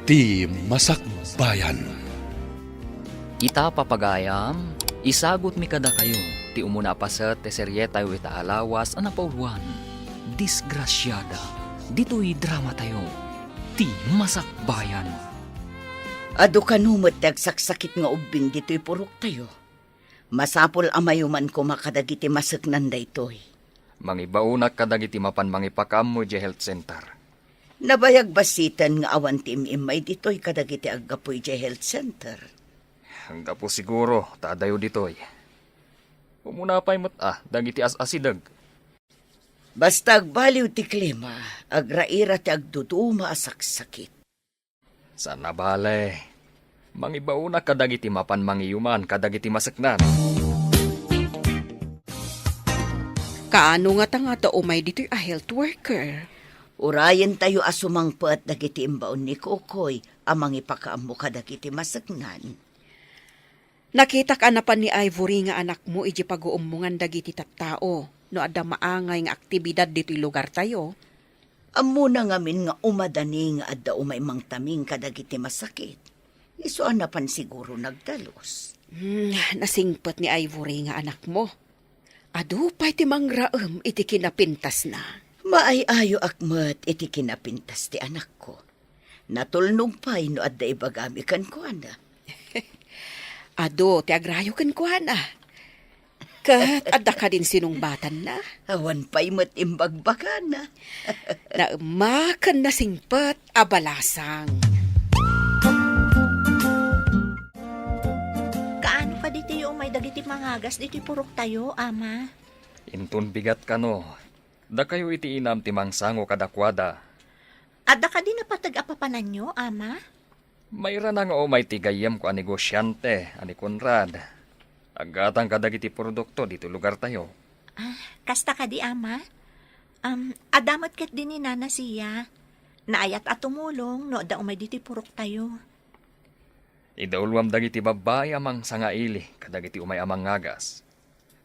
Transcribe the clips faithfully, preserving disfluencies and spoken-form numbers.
Ti Masakbayan. Ita, papagayam, isagutmi kadakayo ti umuna a paset ti serietayo ita a lawas a napauluan, Disgrasiada, ditoy dramatayo, Ti Masakbayan. Adu kano met ti agsaksakit nga ubbing ditoy puroktayo. Masapul a mayuman koma kadagiti maseknan daytoy. Mangibaonak kadagiti mapan mangipakaammo idiay health center. Nabayag bassiten nga awan ti im-immay ditoy kadagiti aggapu idiay health center. Anggapu siguro ta adayo ditoy. Umuna pay met a dagiti as-asideg. Basta agbaliw ti klima, agraira ti agduduma a saksakit. Saan a bale, mangibaonak kadagiti mapan mangiyuman kadagiti maseknan. Kaano ngata nga adda umay ditoy a health worker? Urayentayo a sumangpet dagiti imbaon ni Kokoy a mangipakaammo kadagiti maseknan. Nakitak a napan ni Ivory nga anakmo idiay paguummongan dagiti tattao no adda maangay nga aktibidad ditoy lugartayo. Ammona ngamin nga umadani nga adda umay mangtaming kadagiti masakit. Isu a napan siguro nagdalus. Hmm, nasingpet ni Ivory nga anakmo. Adu pay ti mangraem iti kinapintasna. Maay-ayoak met iti kinapintas ti anakko. Natulnog pay no adda ibagami kenkuana. Adu ti agrayo kenkuana. Ket adda kadin sinungbatanna? Awan pay met imbagbagana. Naemma ken nasingpet a balasang. Kaano kaditoy umay dagiti mangagas ditoy puroktayo, Ama? Inton bigat kano, dakayo iti inam ti mangsango kadakuada. Adda kadi napateg a papananyo, Ama? Mairana nga umay ti gayyemko a negosiante a ni Conrad. Aggatang kadagiti produkto ditoy lugartayo. Ah, kasta kadi, Ama? Um, adda met ketdi ni Nana Sia. Naayat a tumulong no adda umay ditoy puroktayo. Idauluam dagiti babbai a mangsangaili kadagiti umay a mangagas.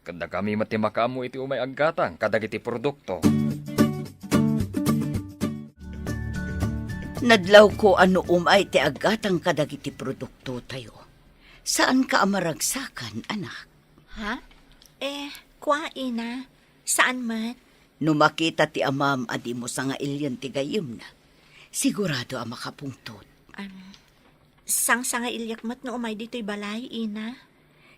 Ket dakami met ti makaammo iti umay aggatang kadagiti produkto. Nadlawko a no umay ti aggatang kadagiti produktotayo. Saanka a maragsakan, anak? Ha? Eh, kua, ina. Saan met? No makita ti amam a dimo sangailien ti gayyemna, sigurado a makapungtot. Am, sangsangailiak met no umay ditoy balay, ina.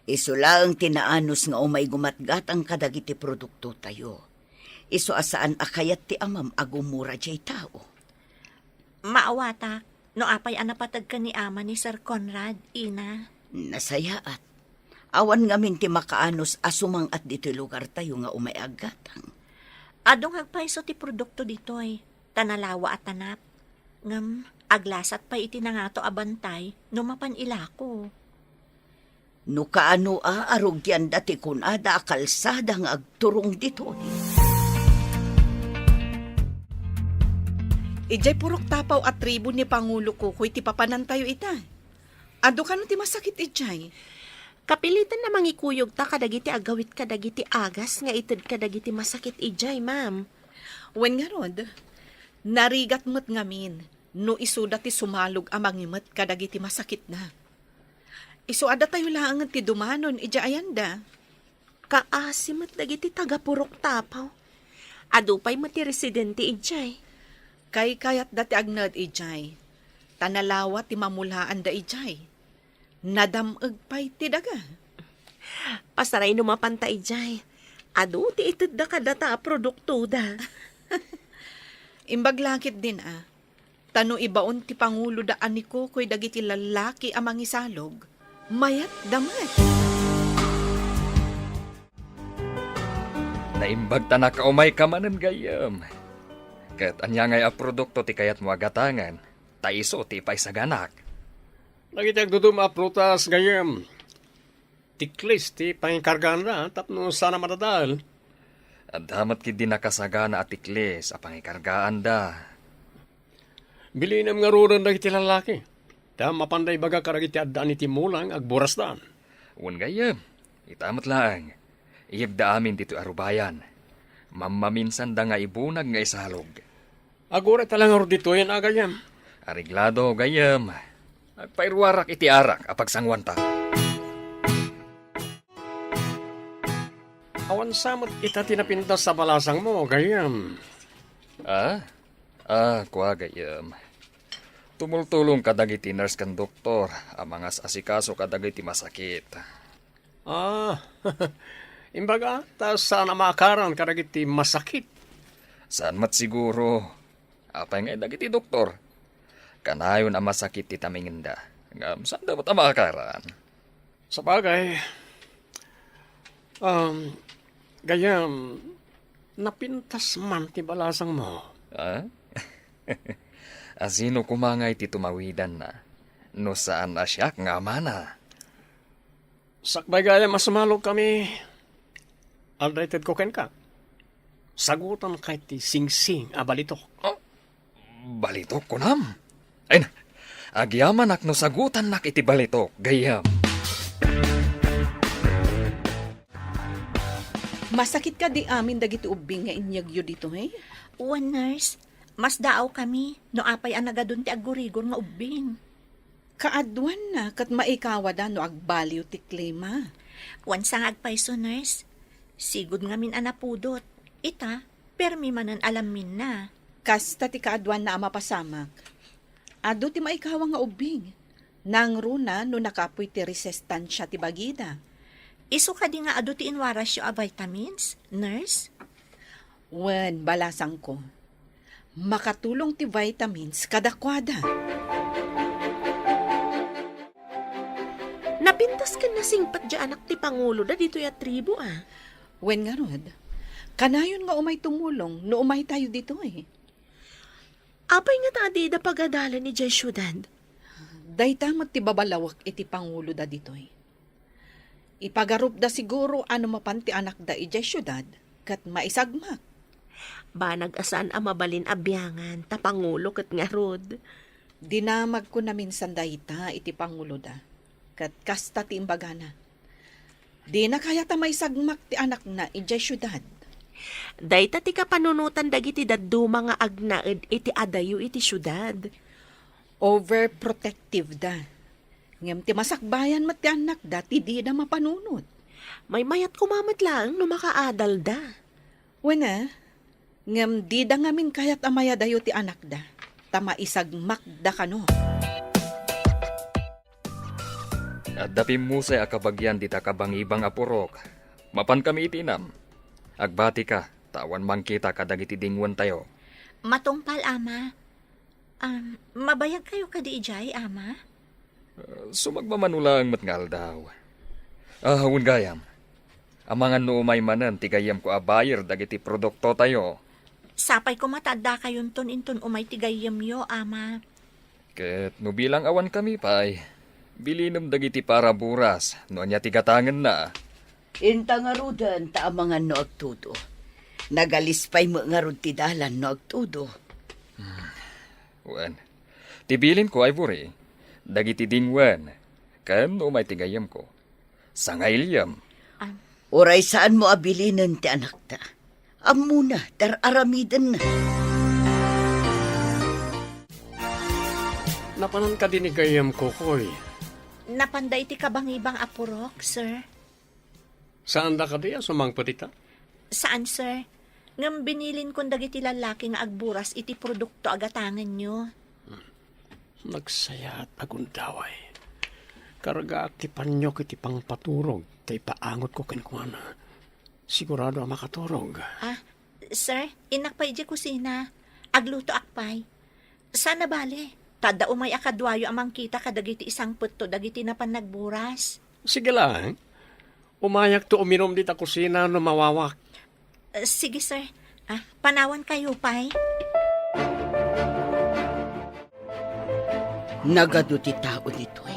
Isu laeng ti naanus nga umay gumatgatang kadagiti produktotayo. Isu a saan a kayat ti amam a gumura diay tao. Maawatak no apay a napateg ken ni ama ni Sir Conrad, ina. Nasayaat. Awan ngamin ti makaanus a sumang-at ditoy lugartayo nga umay aggatang. Adu nga agpayso ti produkto ditoy, ta nalawa a tanap. Ngem aglasat pay iti nangato a bantay no mapan ilako. No kaano a arugianda ti kunada a kalsada nga agturong ditoy. Idiay Purok Tapaw a tribu ni Pangulo Kukoy ti papanantayo ita. Adu kano ti masakit idiay? Kapilitan a mangikuyogta kadagiti agawit kadagiti agas nga ited kadagiti masakit idiay, ma'am. Wen ngarud, narigat met ngamin no isuda ti sumalog a mangimet kadagiti masakitna. Isu a datayo laengen ti dumanon idiay ayanda. Kaasi met dagiti taga-Purok Tapaw. Adu pay met ti residente idiay. Kaykayatda ti agnaed idiay, ta nalawa ti mamulaanda idiay. Nadam-eg pay ti daga. Pasaray no mapanta idiay. Adu ti itedda kadata a produktoda. Imbag la ketdin a, ta no ibaon ti panguloda a ni Kukoy dagiti lallaki a mangisalog, mayatda met. Naimbag ta nakaumayka manen, gayyem. Ket ania ngay a produkto ti kayatmo a gatangen, ta isu ti ipaisaganak. Dagiti agdudum a prutas, gayyem. Tiklis ti pangikargaanda tapno saan a madadael. Adda met ketdi nakasagana a tiklis a pangikargaanda. Bilinem ngaruden dagiti lallaki. Ta mapanda ibaga kadagiti addaan iti mula nga agburasdan. Wen gayyem, ita met laeng. Iyegda amin ditoy a rubayan. Mammaminsanda nga ibunag nga isalog. Aguray ta la ngarud ditoyen a gayyem. Areglado, gayyem. Agpairuarak iti arak a pagsanguanta. Awan sa met ita ti napintas a balasangmo, gayyem. Ah? Ah, kua, gayyem. Tumultulong kadagiti nurse ken doktor a mangas-asikaso kadagiti masakit. Ah, imbaga, ta saan a maakaran kadagiti masakit? Saan met siguro. Apay ngay dagiti doktor? Kanayon a masakit ti tamingenda. Ngem saan da met a maakaran? Sabagay, um, gayyem, napintas man ti balasangmo. Ah? Asino koma ngay ti tumawidanna? No saan a siak nga amana? Sakbay gayyem a sumalog kami, adda itedko kenka. Sagutan kay ti singsing a balitok. Oh, balitok, kunam? Ay na, agyamanak no sagutannak iti balitok, gayyem. Masakit kadi amin dagiti ubbing nga inyegyo ditoy? Wen, nurse, masdaaw kami no apay a nagadun ti aggurigor nga ubbing. Kaaduanna ket maikawada no agbaliw ti klima. Wen sa nga agpayso, nurse. Sigud ngamin a napudot. Ita, permi manen a lamminna. Kasta ti kaaduanna a mapasamak. Adu ti maikawa nga ubbing. Nangruna no nakapuy ti resistansya ti bagida. Isu kadi nga adu ti inwarasyo a vitamins, nurse? Wen, balasangko. Makatulong ti vitamins kadakuada. Napintas ken nasingpet diay anak ti panguloda ditoy a tribu, a. Wen ngarud, kanayon nga umay tumulong no umaytayo ditoy. Apay ngata a dida pagadalan idiay siudad? Dayta met ti babalawek iti panguloda ditoy. Ipagarupda siguro a no mapan ti anakda idiay siudad ket maisagmak. Banag a saan a mabalin a biangan, ta pangulo ket ngarud. Dinamagko naminsan dayta iti panguloda, ket kasta ti imbagana. Dina kayat a maisagmak ti anakna idiay siudad. Dayta ti kapanunotan dagiti dadduma nga agnaed iti adayo iti siudad. Overprotective da. Ngem ti masakbayan met ti annakda ti dida mapanunot. Maymayat koma met laeng no makaadalda. Wen a, ngem dida ngamin kayat a mayadayo ti annakda, ta maisagmakda kano. Adda pimmusay a kabagian dita kabangibang a purok. Mapankami iti inam. Agbatika, ta awan mangkita kadagiti dingwentayo. Matungpal, Ama. Um, mabayagkayo kadi idiay, Ama? Uh, sumagmamano laeng met nga aldaw. Ah, wen gayam. Amangan no umay manen ti gayyemko a buyer dagiti produktotayo. Sapay koma ta addakayonton inton umay ti gayyemyo, Ama. Ket no bilang awankami pay, bilinem dagiti para buras no ania ti gatangenna. Inta ngaruden ta amangan no agtudo. Nagalis pay met ngarud ti dalan no agtudo. Hmm. Wen, ti bilinko, Ivory, dagiti dingwen, ken no umay ti gayyemko, sangailiem. Uray saanmo a bilinen ti anakta. Ammona, tar-aramidenna. Napanan kadi ni gayyemko, Koy? Napanda iti kabangibang a purok, sir. Saanda kadi a sumangpet ita? Saan, sir. Ngem binilinkon dagiti lallaki nga agburas iti produkto a gatangenyo. Hmm. Nagsayat a gundaway. Kargaak ti panyok iti pangpaturog ta ipaangotko kenkuana. Sigurado a makaturog. Ah, sir, innak pay idiay kusina. Aglutoak pay. Saan a bale, ta adda umay a kaduayo a mangkita kadagiti isangpetto dagiti napan nagburas. Sige laeng. Umayakto uminum dita kusina no mawawak. Eh, sige, sir. Ah, panawankayo pay. Nagadu ti tao ditoy.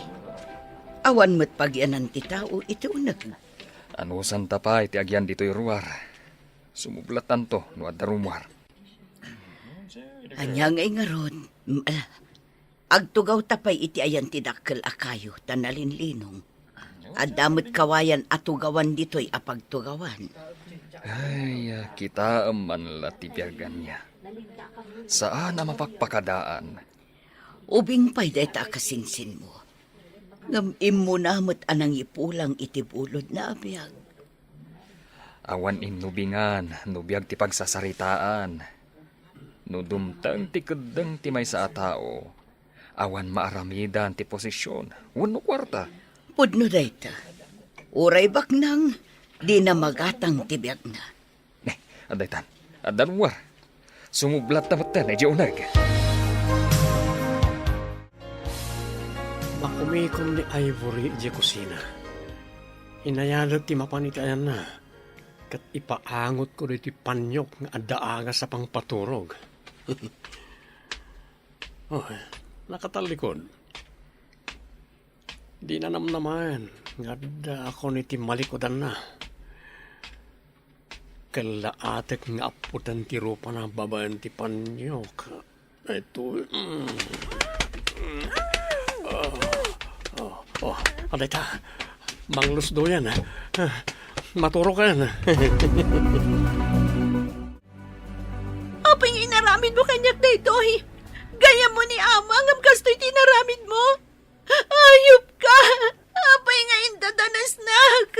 Awan met pagianan ti tao iti uneg. Anusanta pay ti agian ditoy ruar. Sumublatanto no adda rummuar. Ania ngay ngarud? Mm, ala. Agtugawta pay iti ayan ti dakkel a kayo ta nalinlinong. Adda met kawayan a tugawan ditoy a pagtugawan. Ay, kitaem man la ti biag ania. Saan a mapakpakadaan. Ubing pay dayta a kasinsinmo. Ngem immuna met a nangipulang iti bulodna a biag. Awan innubingan no biag ti pagsasaritaan. No dumteng ti keddeng ti maysa a tao, awan maaramidan ti posesyon wenno kuarta. Pudno dayta. Uray baknang, dina magatang ti biagna. Ne, adda itan. Adda luar. Sumublatta metten idiay uneg. Makumikom ni Ivory idiay kusina. Inayalet ti mapan iti ayanna, ket ipaangotko daytoy paniok nga adda agas a pangpaturog. Oh, nakatallikod. Dina namnamaen nga addaakon iti malikudanna. Kallaatek nga appotan ti rupana babaen ti paniok. Ito, mm. Oh, oh, oh, adda ita. Manglusdoyan, ha? Ah, maturoken. Apay nga inaramidmo kaniak daytoy? Gayyemmo ni Ama ngem kastoy ti inaramidmo? Ayupka! Apay nga indadanasnak?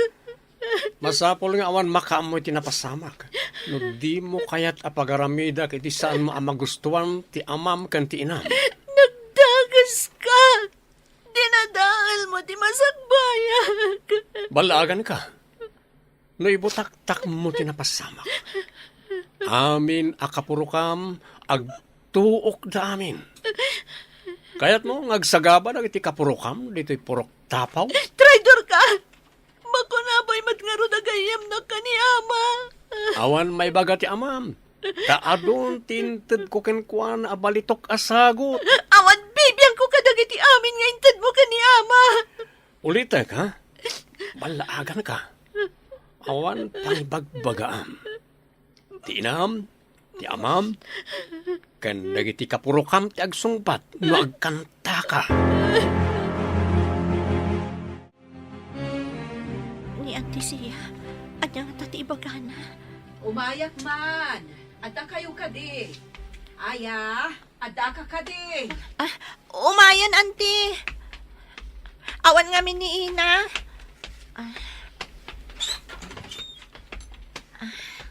Masapul nga awan makaammo iti napasamak no dimo kayat a pagaramidak iti saanmo a magustuan ti amam ken ti inam. Nagdagaska! Dinadaelmo ti masakbayak. Ballaaganka. No ibutaktakmo ti napasamak, amin a kapurokam, agtuokda amin. Kayatmo nga agsagaba dagiti kapurokam ditoy purok tapaw? Traidorka! Makunabay met ngarud a gayyemnak ken ni Ama. Awan maibaga ti amam. Ta adun ti intedko kenkuana a balitok a sagut. Awan bibiangko kadagiti amin nga intedmo ken ni Ama. Ulitek, ha? Ballaaganka. Awan pangibagbagaam. Ti inam, ti amam, ken dagiti kapurokam ti agsungbat no agkantaka. Ni Auntie Sia, ania ngata ti ibagana? Umayak man. Adda kayo kadi? Aya, adda ka kadi? Ah, umayen, Auntie. Awan ngamin ni Ina. Ah.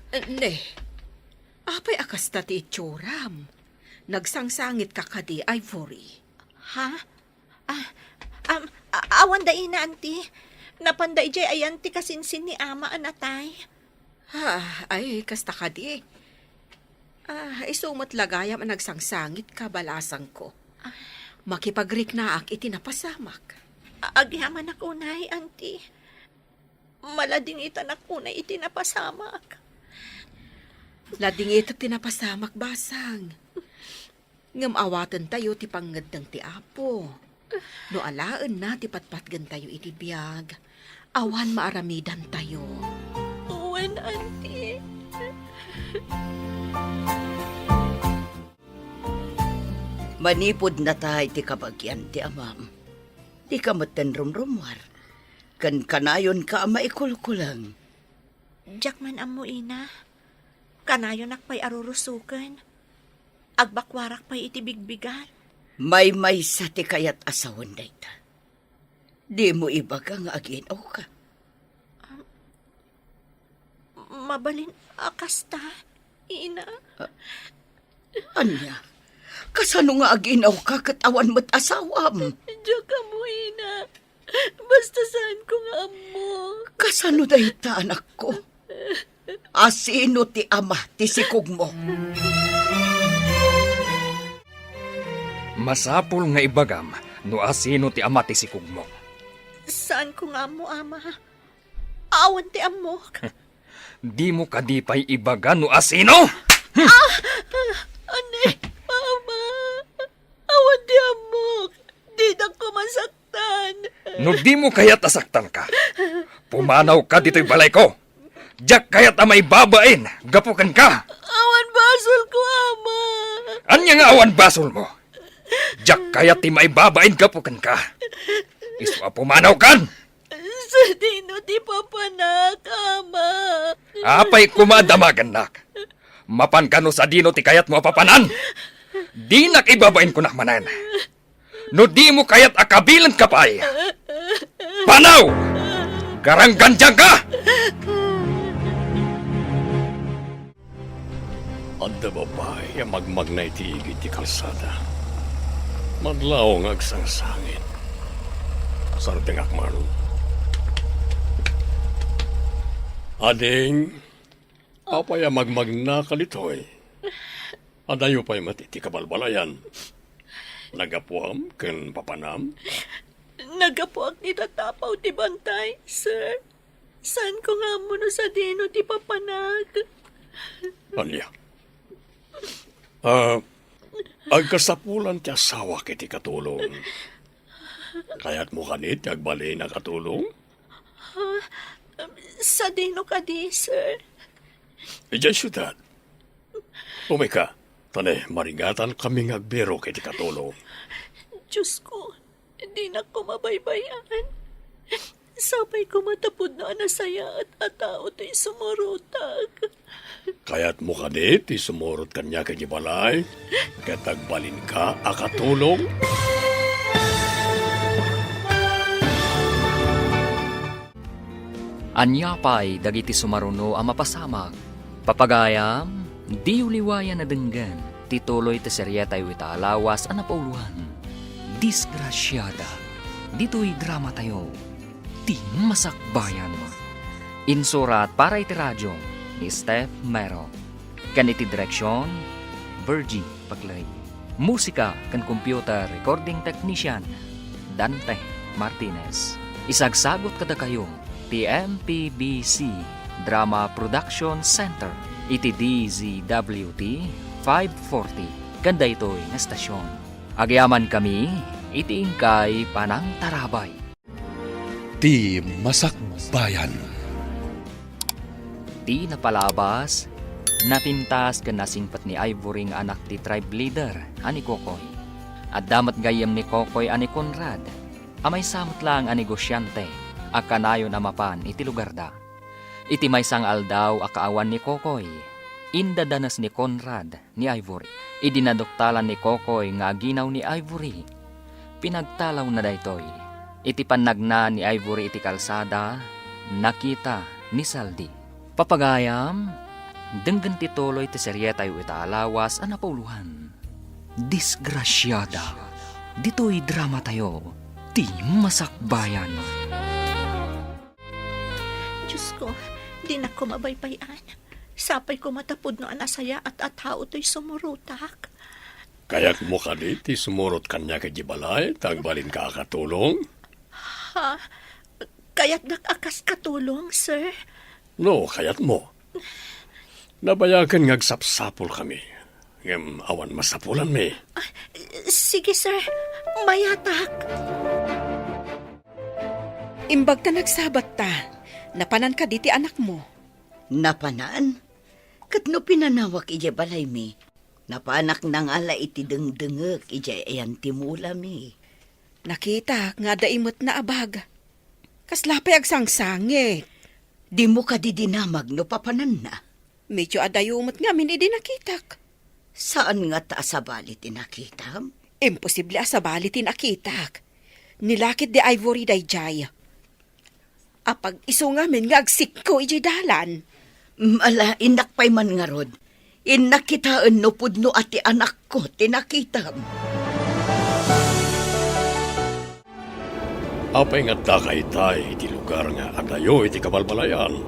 Ne, apay a kasta ti itsuram? Nagsangsangit ka kadi, Ivory? Ha? Ah, am, a-, awan da Ina, Auntie. Napanda idiay ayan ti kasinsin ni Ama a natay. Ah, ay, kasta kadi. Ah, isu met la gayam a nagsangsangit ka, balasangko. Ah. Makipagriknaak iti napasamak. A-, agyamanak unay, Auntie. Maladingitanak unay iti napasamak. Ladingitek ti napasamak, basang. Ngem awatentayo ti pangngeddeng ti Apo. No alaenna ti patpatgentayo iti biag, awan maaramidantayo. Wen, Auntie. Manipud natay ti kabagian ti amam, dika metten rumrummuar, ken kanayonka a maikulkuleng. Diak man ammo, Ina. Kanayonak pay a rurusoken. Agbakuarak pay iti bigbigat. Maymaysa ti kayat a sawen dayta. Dimo ibaga nga agin-awka. Am, mabalin a kasta, Ina. Ah, ania? Kasano nga agin-awka ket awan met asawam? Diak ammo, Ina. Basta saanko nga ammo. Kasano dayta, anakko? Asino ti ama ti sikogmo? Masapul nga ibagam no asino ti ama ti sikogmo. Saanko nga ammo, Ama. Awan ti ammok. Dimo kadi pay ibaga no asino? Ah! Ani, Ama? Awan ti ammok. Dinak koma saktan. No dimo kayat a saktanka, pumanawka ditoy balayko. Diak kayat a maibabain gapu kenka. Awan basolko, Ama. Ania nga awan basolmo? Diak kayat ti maibabain gapu kenka. Isu a pumanawkan. Sadino ti papanak, Ama? Apay koma a damagennak? Mapanka no sadino ti kayatmo a papanan? Dinak ibabain kunak manen. No dimo kayat a kabilenka pay, panaw! Garanggandianka! Adda babai a magmagna iti igid ti kalsada. Madlaw nga agsangsangit. Sartengak man. Ading, apay a magmagnaka ditoy? Adayo pay met iti kabalbalayan. Nagapuam ken papanam? Nagapuak iti tapaw ti bantay, sir. Saanko nga ammo no sadino ti papanak. Ania? Ah, agkasapulan ti asawak iti katulong. Kayatmo kadi ti agbalin a katulong? Ah, sadino kadi, sir? Idiay siudad. Umay ka, ta ne, marigatan kami nga agbirok iti katulong. Diyos ko, dinak ko mabaybay-an. Sapay ko matapudno a nasayaat a tao ti sumurotak. Kayatmo kadi ti sumurot kaniak iti balay, ket agbalinka a katulong? Ania pay dagiti sumaruno a mapasamak? Papagayam, diyo liwayan a denggen ti tuloy ti serietayo ita a lawas a napauloan, Disgrasiada, ditoy dramatayo, Ti Masakbayan. Insurat para iti radio ni Steph Mero, ken iti direksion, Virgie Paglay. Musika ken computer recording technician, Dante Martinez. Isagsagut kadakayo ti M P B C Drama Production Center iti D Z W T five forty ken daytoy nga estasion. Agyamankami iti inkay panangtarabay. Ti Masakbayan. Ti napalabas, napintas ken nasingpet ni Ivory nga anak ti tribe leader a ni Kokoy. Adda met gayyem ni Kokoy a ni Conrad, a maysa met laeng a negosiante a kanayon a mapan iti lugarda. Iti maysa nga aldaw a kaawan ni Kokoy, indadanes ni Conrad ni Ivory. Idi naduktalan ni Kokoy nga aginaw ni Ivory, pinagtalawna daytoy. Iti pannagna ni Ivory iti kalsada, nakita ni Saldi. Papagayam, denggen ti tuloy ti serietayo ita a lawas a napauloan. Disgrasiada, ditoy dramatayo, Ti Masakbayan. Diyos ko, dinak ko mabaybay-an. Sapay ko matapudno a nasayaat a tao toy sumurotak. Kayatmo kadi ti sumurot kaniak iti balay, ta agbalinka a katulong? Ha? Kayatnak a kas katulong, sir? No, kayatmo. Nabayagen nga agsapsapulkami, ngem awan masapulanmi. Ah, sige, sir. Mayatak. Imbag ta nagsabatta, napanan kadi ti anakmo? Napanan? Ket no pinanawak idiay balaymi, napanak nangala iti dengdengek idiay ayan ti mulami. Nakitak nga adda imetna a bag. Kasla pay agsangsangit. Dimo kadi dinamag no papananna? Medyo adayo met ngamin idi nakitak. Saan ngata a sabali ti nakitam? Imposible a sabali ti nakitak. Nilakit di Ivory daydiay. Apag-isu ngamin nga agsikko idiay dalan. Mala, innak pay man ngarud. Innak kitaen no pudno a ti anakko ti nakitam. Apay nga addaka itay iti lugar nga adayo iti kabalbalayan?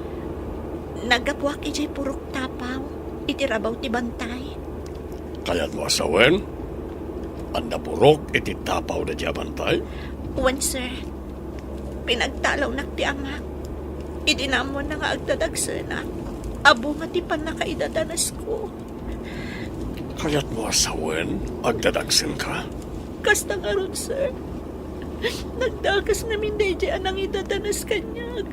Naggapuak idiay purok Tapaw, iti rabaw ti bantay. Kayatmo a sawen? Adda purok iti Tapaw daydiay a bantay? Wen, sir. Pinagtalawnak ti amak. Idi naammoanna nga agdadagsenak, a bunga ti pannakaidadanesko. Kayatmo a sawen, agdadagsenka? Kasta ngarud, sir. Nagdakes ngamin daydiay a nangidadanes kaniak.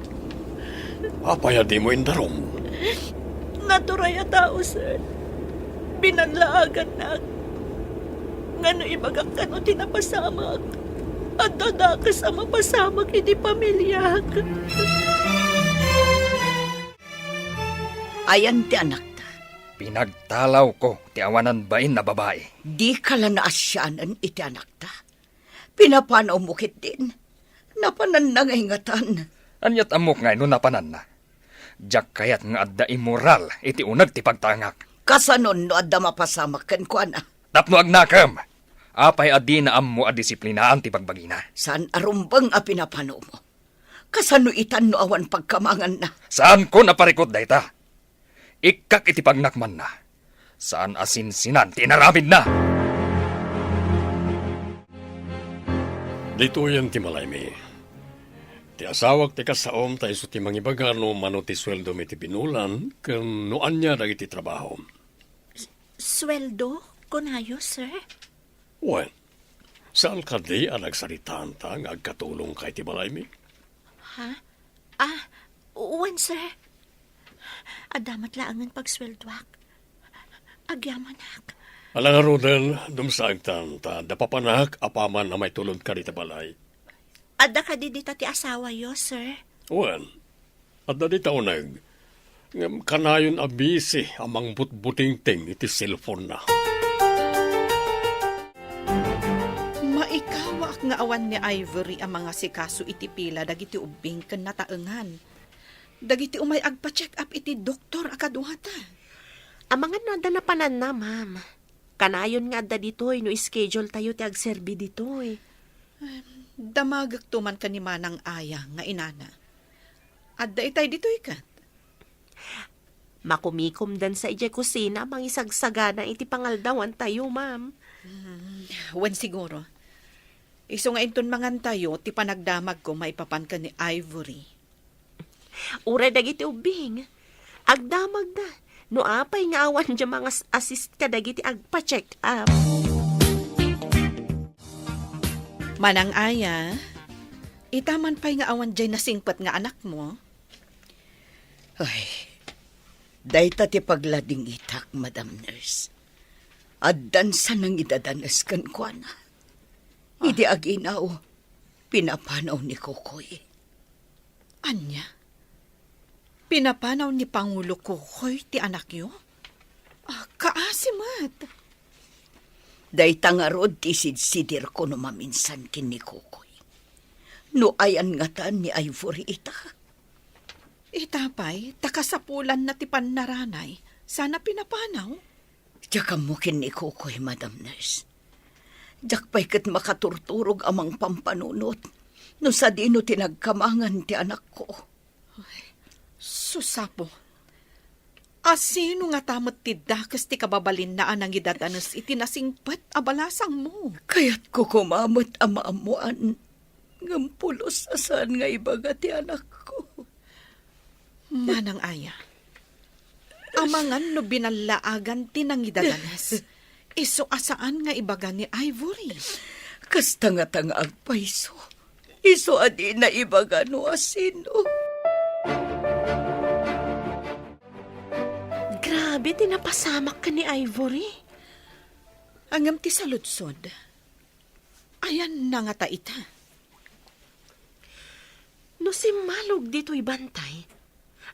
Apay a dimo indarum? Naturay a tao, sir. Binanlaagannak. Ngano ibagak kano ti napasamak? Adda dakes a mapasamak iti pamiliak. Ayan ti anakta? Pinagtalawko ti awanan bain a babai. Dika la naasianen iti anakta? Pinapanawmo ketdin. Napananna nga ingatan. Ania't ammok nga no napananna? Diak kayat nga adda immoral iti uneg ti pagtangak. Kasano no adda mapasamak kenkuana? Tapno agnakem. Apay a dina ammo a disiplinaan ti bagbagina? Saan a rumbeng a pinapanawmo. Kasano itan no awan pagkamanganna? Saanko a parikut dayta. Ikkak iti pagnak manna. Saan a sinsinan ti inaramidna. Ditoyen ti malaymi. Ti asawak ti kasaom ta isu ti mangibaga no mano ti sueldom iti binulan ken no ania dagiti trabahom. Sueldo, kunayo, sir? Wen, saan kadi a nagsaritaanta nga agkatulongka iti balaymi? Ha? Ah, wen, sir. Adda met laengen pagsueldoak. Agyamanak. Ala ngaruden, dumsaegtan, ta adda papanak apaman a maitulod kadi ta balay. Adda kadi dita ti asawayo, sir? Wen, adda dita uneg. Ngem kanayon a busy a mangbutbutingting iti cellphone-na. Maikawaak nga awan ni Ivory a mangasikaso iti pila dagiti ubbing ken nataengan. Dagiti umay agpa-check up iti doktor a kaduata. Amangan no adda napananna, ma'am. Kanayon nga adda ditoy no schedule tayo ti agserbi ditoy. Em, damagekto man ken ni Manang Aya nga inana. Adda itay ditoy ket? Makumikomdansa idiay kusina a mangisagsagana iti pangaldawantayo, ma'am. Hmm, wen siguro. Isu nga inton mangantayo, ti panagdamagko maipapan ken ni Ivory. Uray dagiti ubbing, agdamagda. No apay nga awan dia mangas-assist kadagiti agpa-check up. Manang Aya, ita man pay nga awan diay nasingpet nga anakmo? Ay, dayta ti pagladingitak, Madam Nurse. Addansa nangidadanes kenkuana. Ah. Idi aginaw, pinapanaw ni Kokoy. Ania? Pinapanaw ni Pangulo Kokoy ti anakyo? Ah, kaasi met. Dayta ngarud ti sidsidirko no maminsan ken ni Kokoy. No ayan ngatan ni Ivory ita? Ita pay, ta kasapulanna ti pannaranay, saan a pinapanaw? Diak ammo ken ni Kokoy, Madam Nurse. Diak pay ket makaturturog a mangpampanunot no sadino ti nagkamangan ti anakko. Ay, sus, Apo. Asino ngata met ti dakes ti kababalinna a nangidadanes iti nasingpet a balasangmo? Kayatko koma met a maammoan, ngem pulos a saan nga ibaga ti anakko. Manang Aya, amangan no binallaagan ti nangidadanes, isu a saan nga ibaga ni Ivory. Kasta ngata nga agpayso, isu a dina ibaga no asino. Grabe ti napasamak ken ni Ivory. Ngem ti saludsod, ayanna ngata ita? No simmalog ditoy bantay,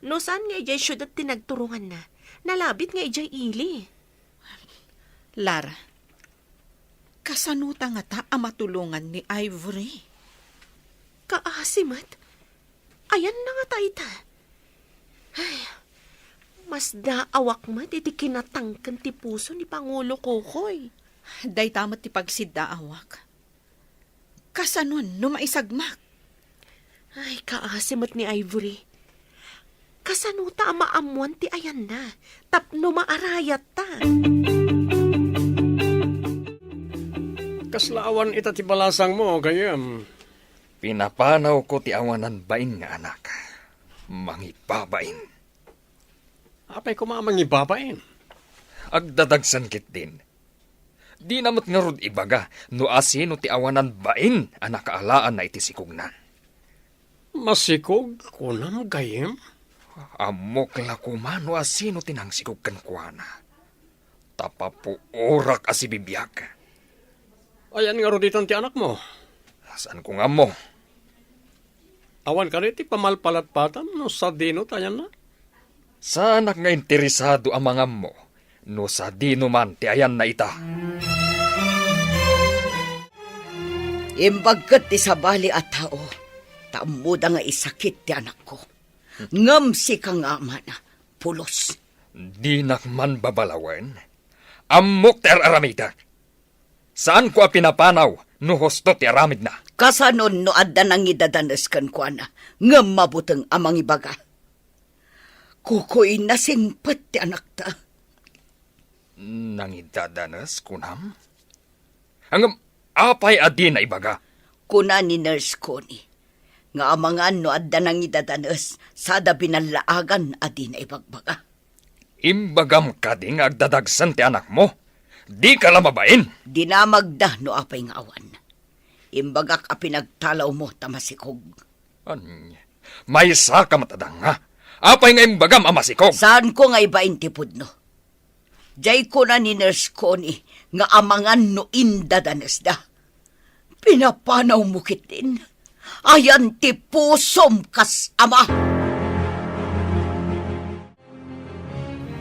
no saan nga idiay siudad ti nagturonganna, nalabit nga idiay ili. Lara, kasanota ngata a matulongan ni Ivory? Kaasi met. Ayanna ngata ita? Ay, masdaawak met iti kinatangken ti puso ni Pangulo Kokoy. Dayta met ti pagsiddaawak. Kasanon no maisagmak? Ay, kaasi met ni Ivory. Kasanota a maammoan ti ayanna tapno maarayatta? Kasla awan ita ti balasangmo, gayyem? Pinapanawko ti awanan bain nga anak. Mangibabain. Apay koma a mangibabain? Agdadagsen ketdin. Dina met ngarud ibaga no asino ti awanan bain a nakaalaanna iti sikogna. Masikog, kunam, gayyem? Ammok la koma no asino ti nangsikog kenkuana. Ta papuorak a sibibiag. Ayan ngarud itan ti anakmo? Saanko nga ammo. Awan kadi ti pamalpalatpatam no sadino ti ayanna? Saanak nga interesado a mangammo no sadino man ti ayanna ita. Imbag ket ti sabali a tao, ta ammoda nga isakit ti anakko. Ngem sika nga amana, pulos. Dinak man babalawen. Ammok ti ar-aramidek. Saanko a pinapanaw no husto ti aramidna. Kasanon no adda nangidadanes kenkuana, ngem mabuteng a mangibaga? Kukuy, nasingpet ti anakta. Nangidadanes, kunam? Ngem apay a dina ibaga? Kuna ni Nurse Connie nga amangan no adda nangidadanes sada binallaagan a dina ibagbaga. Imbagam kadi nga agdadagsen ti anakmo? Dika la mabain! Dinamagda no apay nga awan. Imbagak a pinagtalawmo ta masikog. Ania? Maysaka met a danga. Apay nga imbagam a masikog? Saanko nga ibain ti pudno. Diay kuna ni Nurse Connie nga amangan no indadanesda. Pinapanawmo ketdin. Ayan ti pusom kas ama.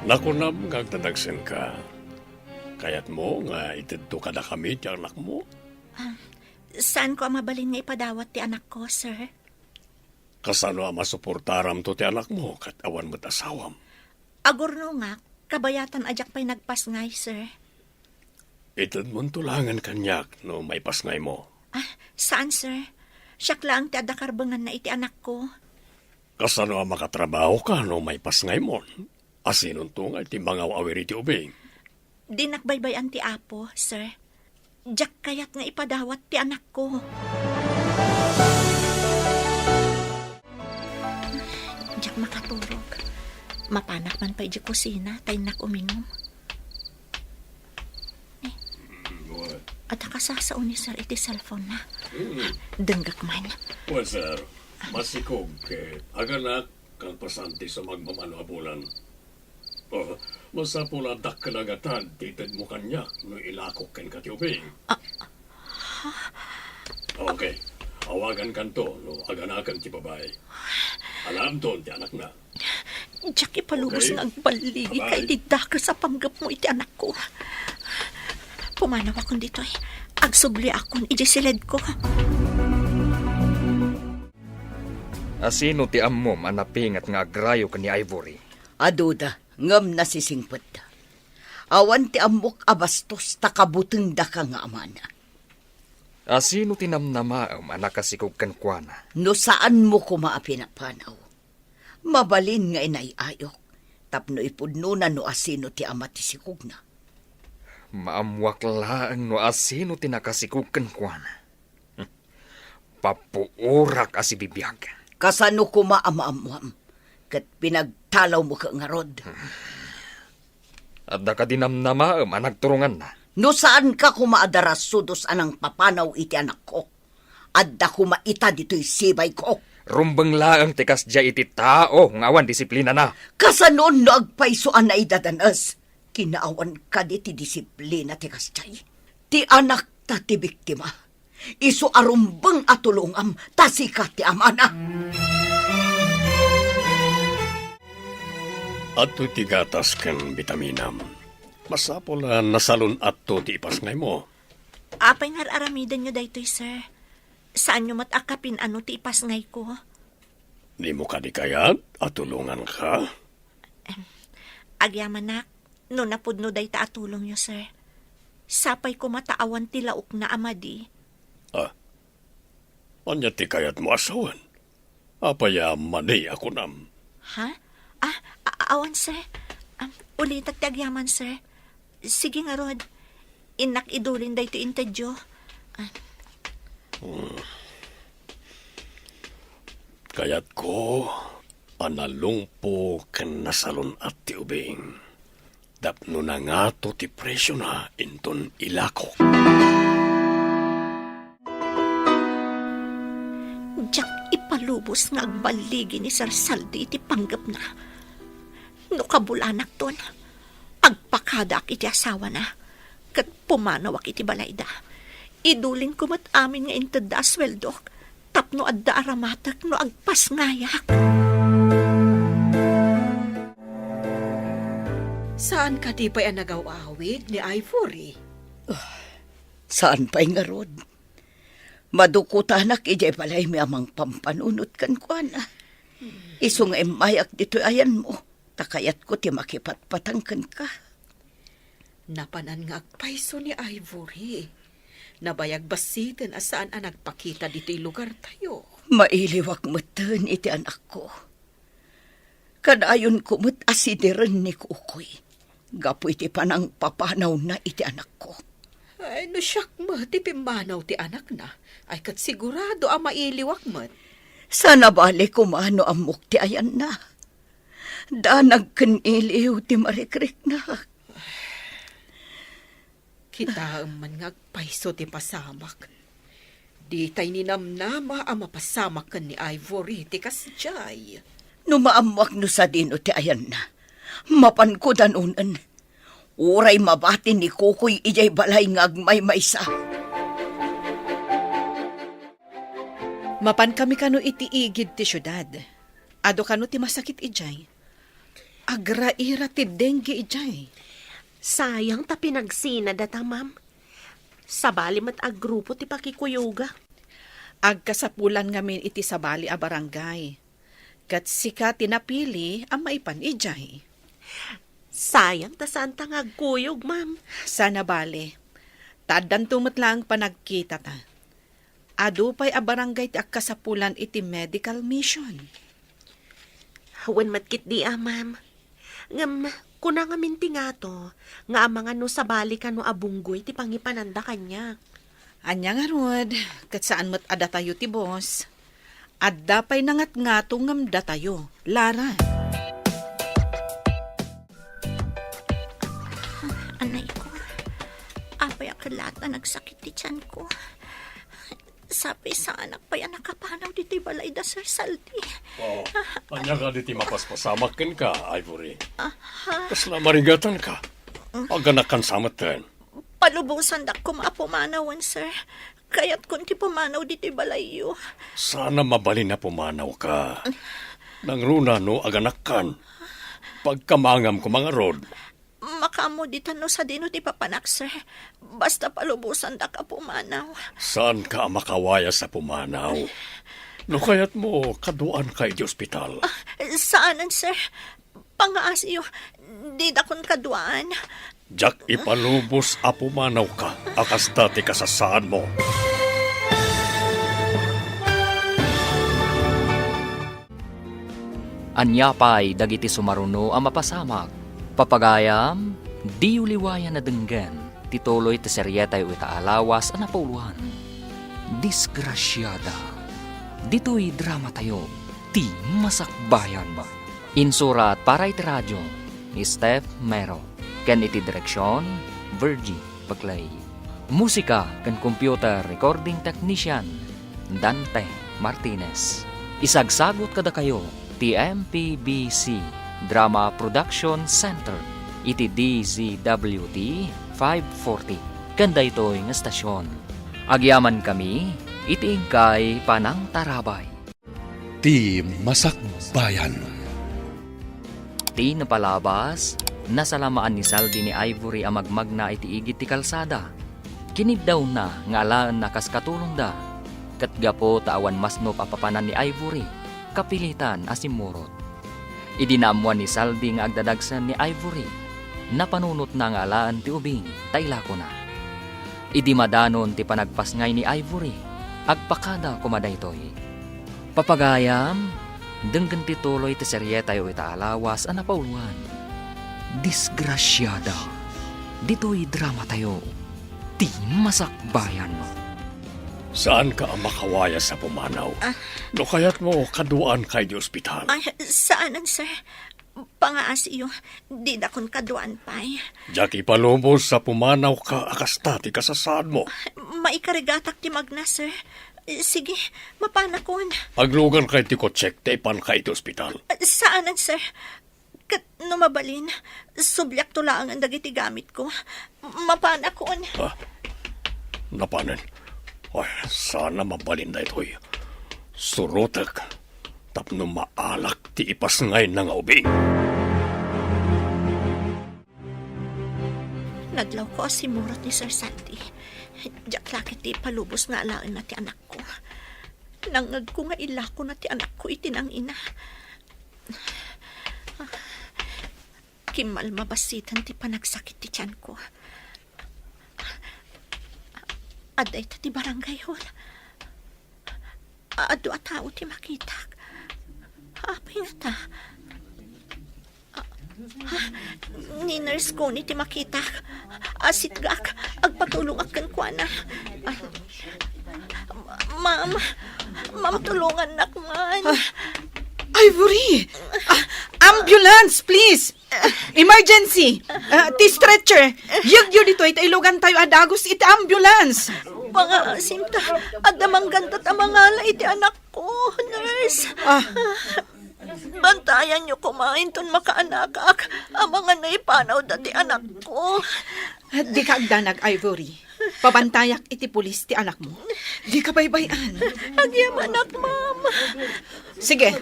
Nakunam nga agdadagsenka. Kayatmo nga itedto kadakami ti anakmo? Ah, saanko a mabalin nga ipadawat ti anakko, sir. Kasano a masuportaramto ti anakmo ket awan met asawam? Agurnongak, kabayatan a diak pay nagpasngay, sir. Itedmonto laengen kaniak no maipasngaymo. Ah, saan, sir. Siak laeng ti adda karbenganna iti anakko. Kasano a makatrabahoka no maipasngaymon? Asinonto nga iti mangaw-awir iti ubing? Dinak baybay-an ti Apo, sir. Diak kayat nga ipadawat ti anakko. Diak makaturog. Mapanak man pay di kusina, ta innak uminum. Eh, adda kasasao ni sir iti cellphone na. Mm. Denggek man. Well, sir, masikog ket aganak kalpasan ti sumagmamano a bulan. Oh, masapul a dakkel a gatad ti itedmo kaniak no ilakok kenka ti ubing. Ah, ha? Okay. Awagankanto no aganaken ti babai. Alaemton ti anakna. Diak ipalubos nga agballigi ka iti dakes a panggepmo iti anakko. Pumanawakon ditoy. Agsubliakon iti siledko. Asino ti ammom a napinget nga agrayo ken ni Ivory? Aduda, ngem nasisingpetda. Awan ti ammok a bastos ta kabutengdaka nga amana. Asino ti namnamaem a nakasikog kenkuana? No saanmo koma a pinapanaw, mabalin nga inay-ayok tapno ipudnona no asino ti ama ti sikogna. Maammuak laeng no asino ti nakasikog kenkuana. Papuorak a sibibiag. Kasano koma a maammuam? Ket pinagtalawmo ket ngarud. Adda kadi namnamaem a nagturonganna? No saanka koma a darasudos a nangpapanaw iti anakko, adda koma ita ditoy sibayko. Rumbeng laeng ti kasdiay iti tao nga awan disiplinana. Kasanon no agpayso a naidadanes? Kinaawan kadi ti disiplina ti kasdiay? Ti anakta ti biktima. Isu a rumbeng a tulongam ta sika ti amana. Adtoy ti gatas ken bitaminam. Masapul a nasalun-atto ti ipasngaymo. Apay nga ar-aramidenyo daytoy, sir? Saanyo met a kapin-ano ti ipasngayko? Dimo kadi kayat a tulonganka? Em, agyamanak, no napudno dayta a tulongyo, sir. Sapay koma ta awan ti laokna a madi. Ah, ania ti kayatmo a sawen? Apay a madi a kunam? Ha? Ah, a-, awan, sir. Am, ulitak ti agyaman, sir. Sige ngarud. Innak idulin daytoy intedyo. Ah. Hmm. Kayatko a nalungpo ken nasalun-at ti ubing tapno nangato ti presiona inton ilakok. Diak ipalubos nga agballigi ni Sir Saldi iti panggepna. No kabulanakton, agpakadaak iti asawana, ket pumanawak iti balayda. Idulinko met amin nga intedda a sueldok tapno adda aramatek no agpasngayak. Saan kadi pay a nagaw-awid ni Ivory? Ah, saan pay ngarud? Madukutanak idiay balaymi a mangpampanunot kenkuana. Isu nga immayak ditoy ayanmo, ta kayatko ti makipatpatang kenka. Napanan nga agpayso ni Ivory. Nabayag bassiten a saan a nagpakita ditoy lugartayo. Mailiwak metten iti anakko. Kadayonko met a sidiren ni Kukoy gapu iti panangpapanawna iti anakko. Ay, no siak met ti pimmanaw ti anakna, ay ket sigurado a mailiwak met. Saan a bale koma no ammok ti ayanna. Danag ken iliw ti marikriknak. Kitaem man nga agpayso ti pasamak. Ditay ninamnama a mapasamak ken ni Ivory ti kasdiay. No maammoak no sadino ti ayanna, mapanko danonen. Uray mabati ni Kukoy idiay balay nga agmaymaysa. Mapankami kano iti igid ti siudad. Adu kano ti masakit idiay. Agraira ti dengue idiay. Sayang ta pinagsina data, ma'am. Sabali met a grupo ti pakikuyoga. Agkasapulan ngamin iti sabali a barangay. Ket sika ti napili a maipan idiay. Sayang ta saan ta nga agkuyog, ma'am. Saan a bale. Ta addanto met laeng panagkitata. Adu pay a barangay ti agkasapulan iti medical mission. Wen met ketdi a, ma'am. Ngem, kuna ngamin ti ngato nga amangan no sabali kano a bunggoy ti pangipananda kaniak. Ania ngarud, ket saan met a datayo ti boss. Adda pay nangatngato ngem datayo, Lara. Anay ko. Apay a kelat a nagsakit ti tiyan ko. Sapay saanak pay a nakapanaw ditoy balay da Sir Saldi. Oh, ania kadi ti mapaspasamak kenka, Ivory? Aha. Kasla marigatanka? Aganakan sa metten. Palubosandak koma a pumanawen, sir. Kayatkon ti pumanaw ditoy balayyo. Saan a mabalin a pumanawka. Nangruna no aganakkan. Pagkamangam koma ngarud. Makaammo ditan no sadino ti papanak, sir. Basta palubosandak a pumanaw. Saanka a makawayas a pumanaw. No kayatmo, kaduaanka iti ospital. Ah, saanen, sir. Pangaasiyo, didakon kaduaan. Diak ipalubos a pumanawka a kasta ti kasasaadmo. Ania pay dagiti sumaruno a mapasamak? Papagayam, diyo liwayan a denggen ti tuloy ti serietayo ita a lawas a napauloan. Disgrasiada. Ditoy dramatayo, ti masakbayan. Insurat para iti radio ni Steph Mero, ken iti direksion, Virgie Paclay. Musika ken computer recording technician, Dante Martinez. Isagsagut kadakayo ti M P B C Drama Production Center iti D Z W T five forty ken daytoy nga estasion. Agyamankami iti inkay panangtarabay. Ti masakbayan. Ti napalabas, nasalamaan ni Saldi ni Ivory a magmagna iti igid ti kalsada. Kiniddawna nga alaenna kas katulongda, ket gapu ta awan masnop a papanan ni Ivory, kapilitan a simmurot. Idi naammoan ni Saldi nga agdadagsen ni Ivory, napanunotna nga alaen ti ubing ta ilakona. Idi madanon ti panagpasngay ni Ivory, agpakada koma daytoy. Papagayam, denggen ti tuloy ti serietayo ita a lawas a napauloan. Disgrasiada. Ditoy dramatayo, ti masakbayan. Saanka a makawayas a pumanaw. Ah. No kayatmo, kaduaanka iti ospital. Ay, saanen, sir. Pangaasiyo, didakon kaduaan pay. Diak ipalubos a pumanawka a kasta ti kasasaadmo. Maikarigatak ti magna, sir. Sige, mapanakon. Aglugarka iti kotsek ta ipanka iti ospital. Saanen, sir. Ket no mabalin, subliakto laengen dagiti gamitko. Mapanakon. Ah, napanen. Ay, saan a mabalin daytoy. Surotek tapno maalak ti ipasngayna nga ubing. Nadlawko a simmurot ni Sir Santi. Diak la ketdi ipalubos nga alaenna ti anakko. Nangngegko nga ilakona ti anakko iti nangina. Kimmalmabassiten ti panagsakit ti tianko. Adda ita ti barangay hall. Adu a tao ti makitak. Apay ngata? Ah, ni nurse Connie ti makitak. Asitgak, agpatulongak kenkuana. Ah, ma'am, ma'am, tulongannak man. Ah, Ivory! Ah, ambulance, please! Emergency! Ah, ti stretcher! Yegyo ditoy ta ilugantayo a dagus iti ambulance! Pangaasim ta, adda manggandat a mangala iti anakko, nurse. Ah. Bantayanyo koma inton makaanakak, amangan no ipanawda ti anakko. Dika agdanag, Ivory. Pabantayak iti pulis ti anakmo. Dika baybay-an. Agyamanak, ma'am. Sige,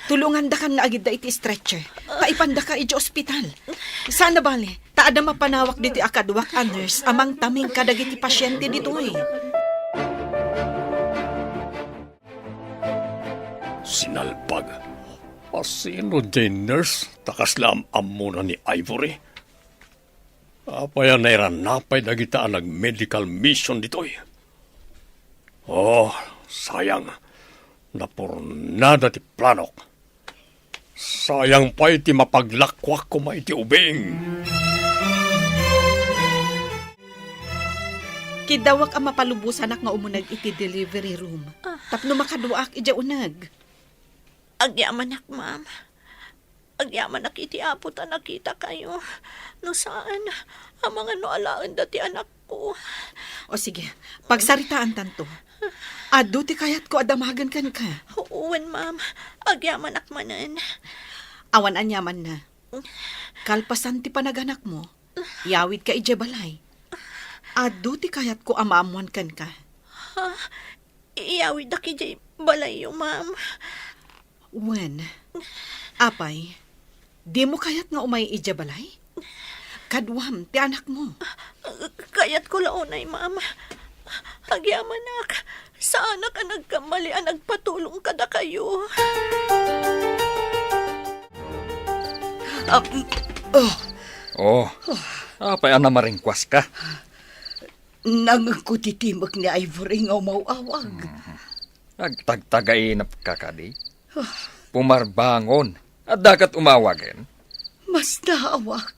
tulongandakan nga agidda iti stretcher. Paipandaka iti ospital. Saan a bale, ta adda mapanawak ditoy a kaduak a nurse a mangtaming kadagiti pasiente ditoy. Sinalbag. Asino diay nurse ta kasla am-ammona ni Ivory? Apay a nairanapay dagita a nag-medical mission ditoy? Oh, sayang. Napurnada ti planok. Sayang pay ti mapaglakuak koma iti ubing. Kiddawak a mapalubosanak nga umuneg iti delivery room tapno makaduaak idiay uneg. Agyamanak, ma'am. Agyamanak iti Apo ta nakitakayo. No saan, amangan no alaenda ti anakko. O sige, pagsaritaantanto. Adu ti kayatko a damagen kenka. Wen, ma'am. Agyamanak manen. Awan aniamanna. Kalpasan ti panaganakmo, iyawidka idiay balay. Adu ti kayatko a maammoan kenka. Ha? Iyawidak idiay balayyo, ma'am. Wen, apay, dimo kayat nga umay idiay balay? Kaduam ti anakmo. Kayatko la unay, ma'am. Agyamanak, saanak a nagkamali a nagpatulong kadakayo. Ah, mm, oh. Oh, apay a namaringkuaska? Nangngegko ti timek ni Ivory nga umaw-awag. Mhm. Agtagtagainepka kadi? Ah. Pumarbangon. Adda ket umawagen? Mas naawak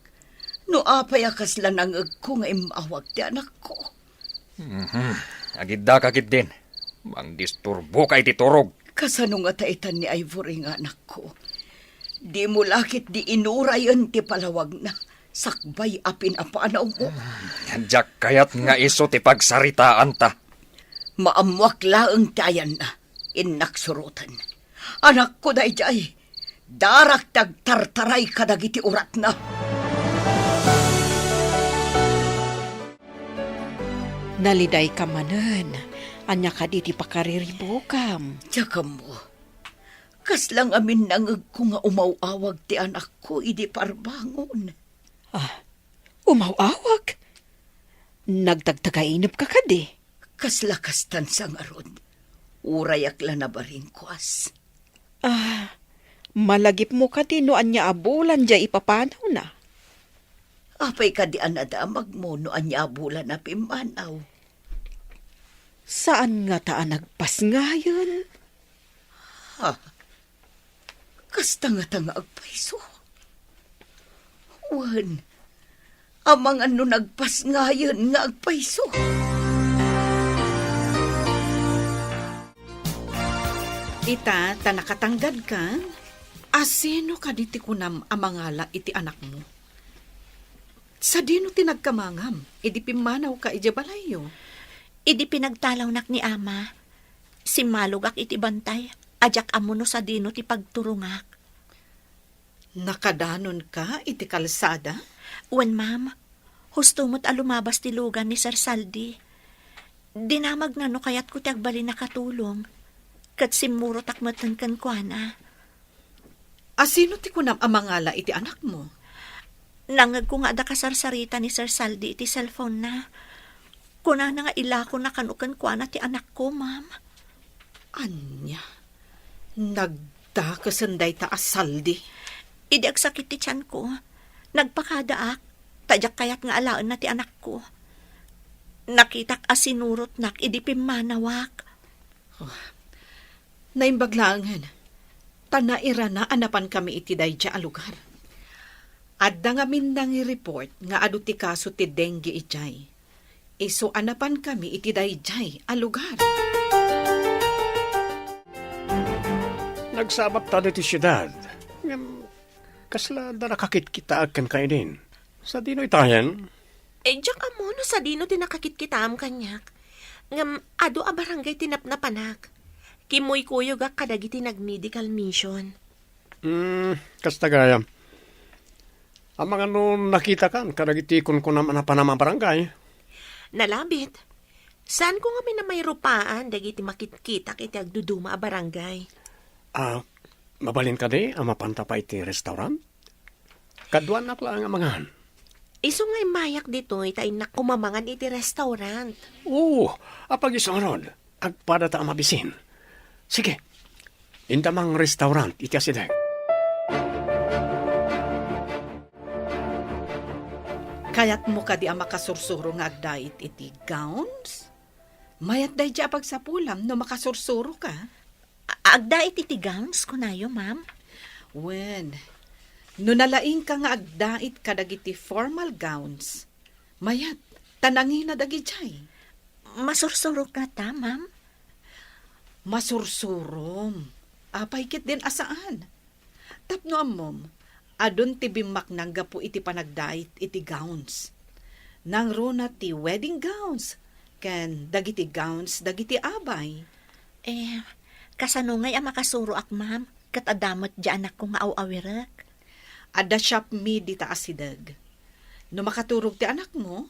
no apay a kasla nangngegko nga immawag ti anakko. Mhm. Agiddaka ketdin. Mangdisturboka iti turog. Kasano ngata itan ni Ivory nga anakko? Dimo la ketdi inurayen ti palawagna sakbay a pinapanawmo. Diak kayat nga isu ti pagsaritaanta. Maammoak laeng ti ayanna. Innak suroten. Anakko daydiay. Darak ti agtartaray kadagiti uratna. Nalidayka manen. Ania kadi ti pakariribukam? Diak ammo. Kasla ngamin nangngegko nga umaw-awag ti anakko idi parbangon. Ah, umaw-awag? Nagtagtagainepka kadi? Kasla kastan sa ngarud. Urayak la nabaringkuas. Ah, malagipmo kadi no ania a bulan diay ipapanawna? Apay kadi a nadamagmo no ania a bulan a pimmanaw? Saan ngata a nagpasngayen? Ha? Kasta ngata nga agpayso? Wen, amangan no nagpasngayen nga agpayso. Ita, ta nakatanggadkan, asino kadi ti kunam a mangala iti anakmo? Sadino ti nagkamangam idi pimmanawka idiay balayyo? Idi pinagtalawnak ni Ama, simmalogak iti bantay a diak ammo no sadino ti pagturongak. Nakadanonka iti kalsada? Wen, ma'am. Husto met a lumabas ti lugan ni Sir Saldi. Dinamagna no kayatko ti agbalin a katulong, ket simmurotak metten kenkuana. Asino ti kunam a mangala iti anakmo? Nangngegko nga adda kasarsarita ni Sir Saldi iti cellphone-na. Kunana nga ilakona kano kenkuana ti anakko, ma'am. Ania? Nagdakesen dayta a saldi? Idi agsakit ti tianko, nagpakadaak, ta diak kayat nga alaenna ti anakko. Nakitak a sinurotnak idi pimmanawak. Oh, naimbag laengen, ta nairana a napankami iti daydiay a lugar. Adda ngamin nangi-report nga adu ti kaso ti dengue idiay. Isu a napankami iti daydiay a lugar. Nagsabat ta ditoy siudad. Ngem, kasla adda nakakitkitaak kenka idin. Sadino itayen? Eh, diak ammo no sadino ti nakakitkitaam kaniak. Ngem adu a barangay ti napnapanak. Kimuykuyogak kadagiti nag-medical mission. Hmm, kasta gayam. Amangan no nakitakan kadagiti kunkunam a napanam a barangay? Nalabit. Saanko ngamin a mairupaan dagiti makitkitak iti agduduma a barangay. Ah, mabalin kadi a mapanta pay iti restaurant? Kaduanak laeng a mangan. Isu nga immayak ditoy ta innak koma mangan iti restaurant. Oo, apag isu ngarud. Agpadata a mabisin. Sige, inta mangrestaurant iti asideg. Kayatmo kadi a makasursuro nga agdait iti gowns? Mayat daydiay a pagsapulam no makasursuroka. A-, agdait iti gowns, kunayo, ma'am? Wen, no nalaingka nga agdait kadagiti formal gowns, mayat ta nangina dagidiay. Masursuroka ta, ma'am? Masursurom. Apay ketdin a saan? Tapno ammom, adun ti bimmaknang gapu iti panagdait iti gowns. Nangruna ti wedding gowns ken dagiti gowns dagiti abay. Eh, kasano ngay a makasuroak, ma'am? Ket adda met diay anakko nga aw-awirek. Adda shop mi dita asideg. No makaturog ti anakmo,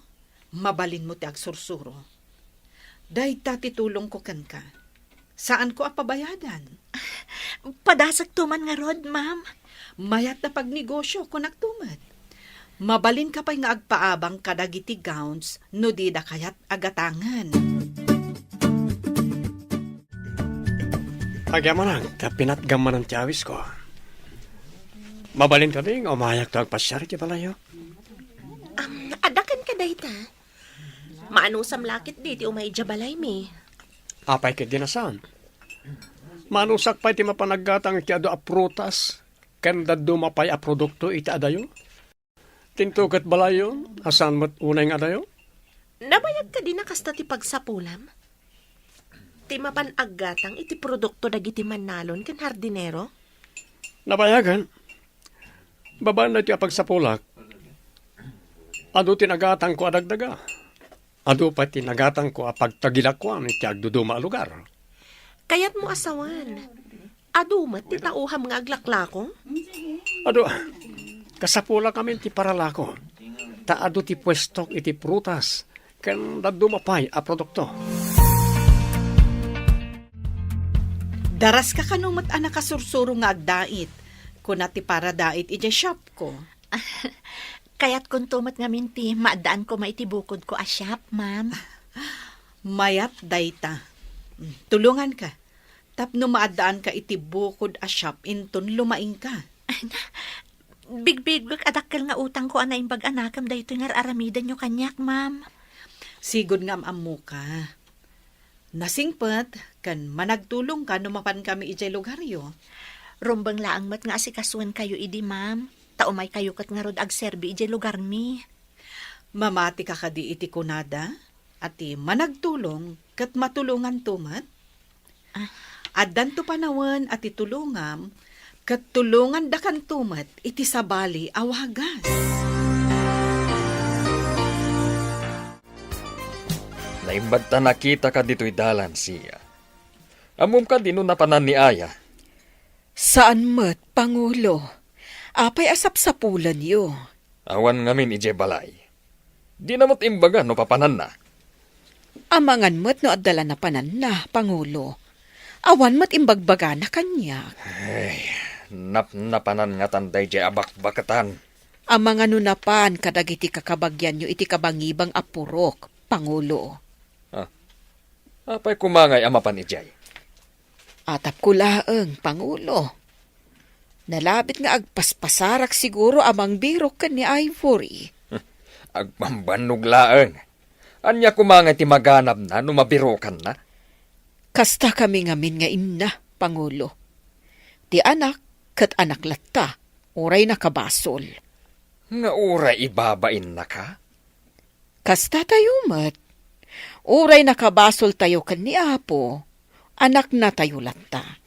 mabalinmo ti agsursuro. Dayta ti tulongko kenka. Saanko a pabayadan. Padasakto man ngarud, ma'am. Mayat a pagnegosio, kunakto met. Mabalinka pay nga agpaabang kadagiti gowns no dida kayat a gatangen. Agyamanak, ta pinatgam manen ti awisko. Mabalin kadi nga umayakto agpasiar iti balayyo? Am, adda kenka dayta? Maanusam la ketdi ti umay idiay balaymi. Apay ketdin a saan? Maanusak pay ti mapan aggatang iti adu a prutas ken dadduma pay a produkto iti adayo? Dinto ket balayyo a saan met unay nga adayo? Nabayag kadi a kasta ti pagsapulam? Ti mapan aggatang iti produkto dagiti mannalon ken hardinero? Nabayagen. Babaen daytoy a pagsapulak, adu ti nagatangko a dagdaga. Adu pay ti nagatangko a pagtagilakoan iti agduduma a lugar. Kayatmo a sawen, adu met ti tauham nga aglaklako? Adu, kasapulak amin ti paralako. Ta adu ti puestok iti prutas, ken dadduma pay a produkto. Daraska kano met a nakasursuro nga agdait, kuna ti paradait idiay shopko. Kayatkonto met ngamin ti maaddaan koma iti bukodko a shop, ma'am. Mayat dayta. Mm, tulonganka. Tapno maaddaanka iti bukod a shop inton lumaingka. Bigbigbek a dakkel nga utangko a naimbag a nakem daytoy nga ar-aramidenyo kaniak, ma'am. Sigud nga am-ammoka. Nasingpet ken managtulongka no mapankami idiay lugaryo. Rumbeng laeng met nga asikasoenkayo idi, ma'am, ta umaykayo ket ngarud agserbi idiay lugarmi. Mamatika kadi iti kunada a ti managtulong ket matulonganto met? Ah. Addanto panawen a ti tulongam ket tulongandakanto met iti sabali a wagas. Naimbag ta nakitaka ditoy dalan, Sia. Ammom kadi no napanan ni Aya? Saan met, Pangulo. Apay a sapsapulenyo? Awan ngamin idiay balay. Dina met imbaga no papananna. Amangan met no adda la napananna, Pangulo. Awan met imbagbagana kaniak. Ay, napnapanan ngatan daydiay a bakbaketan. Amangan no napan kadagiti kakabagianyo iti kabangibang a purok, Pangulo. Apay koma ngay a mapan idiay? Atapko laeng, Pangulo. Nalabit nga agpaspasarak siguro a mangbirok ken ni Ivory. Agbambannog laeng. Ania koma ngay ti maganabna no mabirokanna? Kasta kami ngamin nga inna, Pangulo. Ti anak ket anak latta, uray nakabasol. Nga uray ibabainnaka? Kasta tayo met. Uray nakabasoltayo ken ni Apo, anaknatayo latta.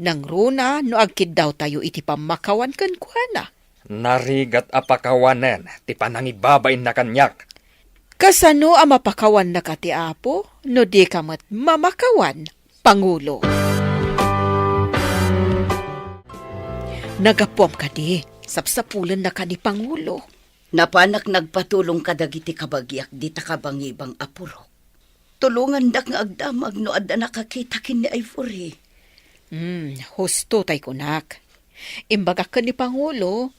Nangruna no agkiddawtayo iti pammakawan kenkuana. Narigat a pakawanen ti panangibabainna kaniak. Kasano a mapakawannaka ti Apo no dika met mamakawan, Pangulo? Nagapuam kadi, sapsapulennaka ni Pangulo. Napanak nagpatulong kadagiti kabagiak dita kabangibang a purok. Tulongandak nga agdamag no adda nakakita ken ni Ivory. Hmm, husto tay kunak. Imbagak ken ni Pangulo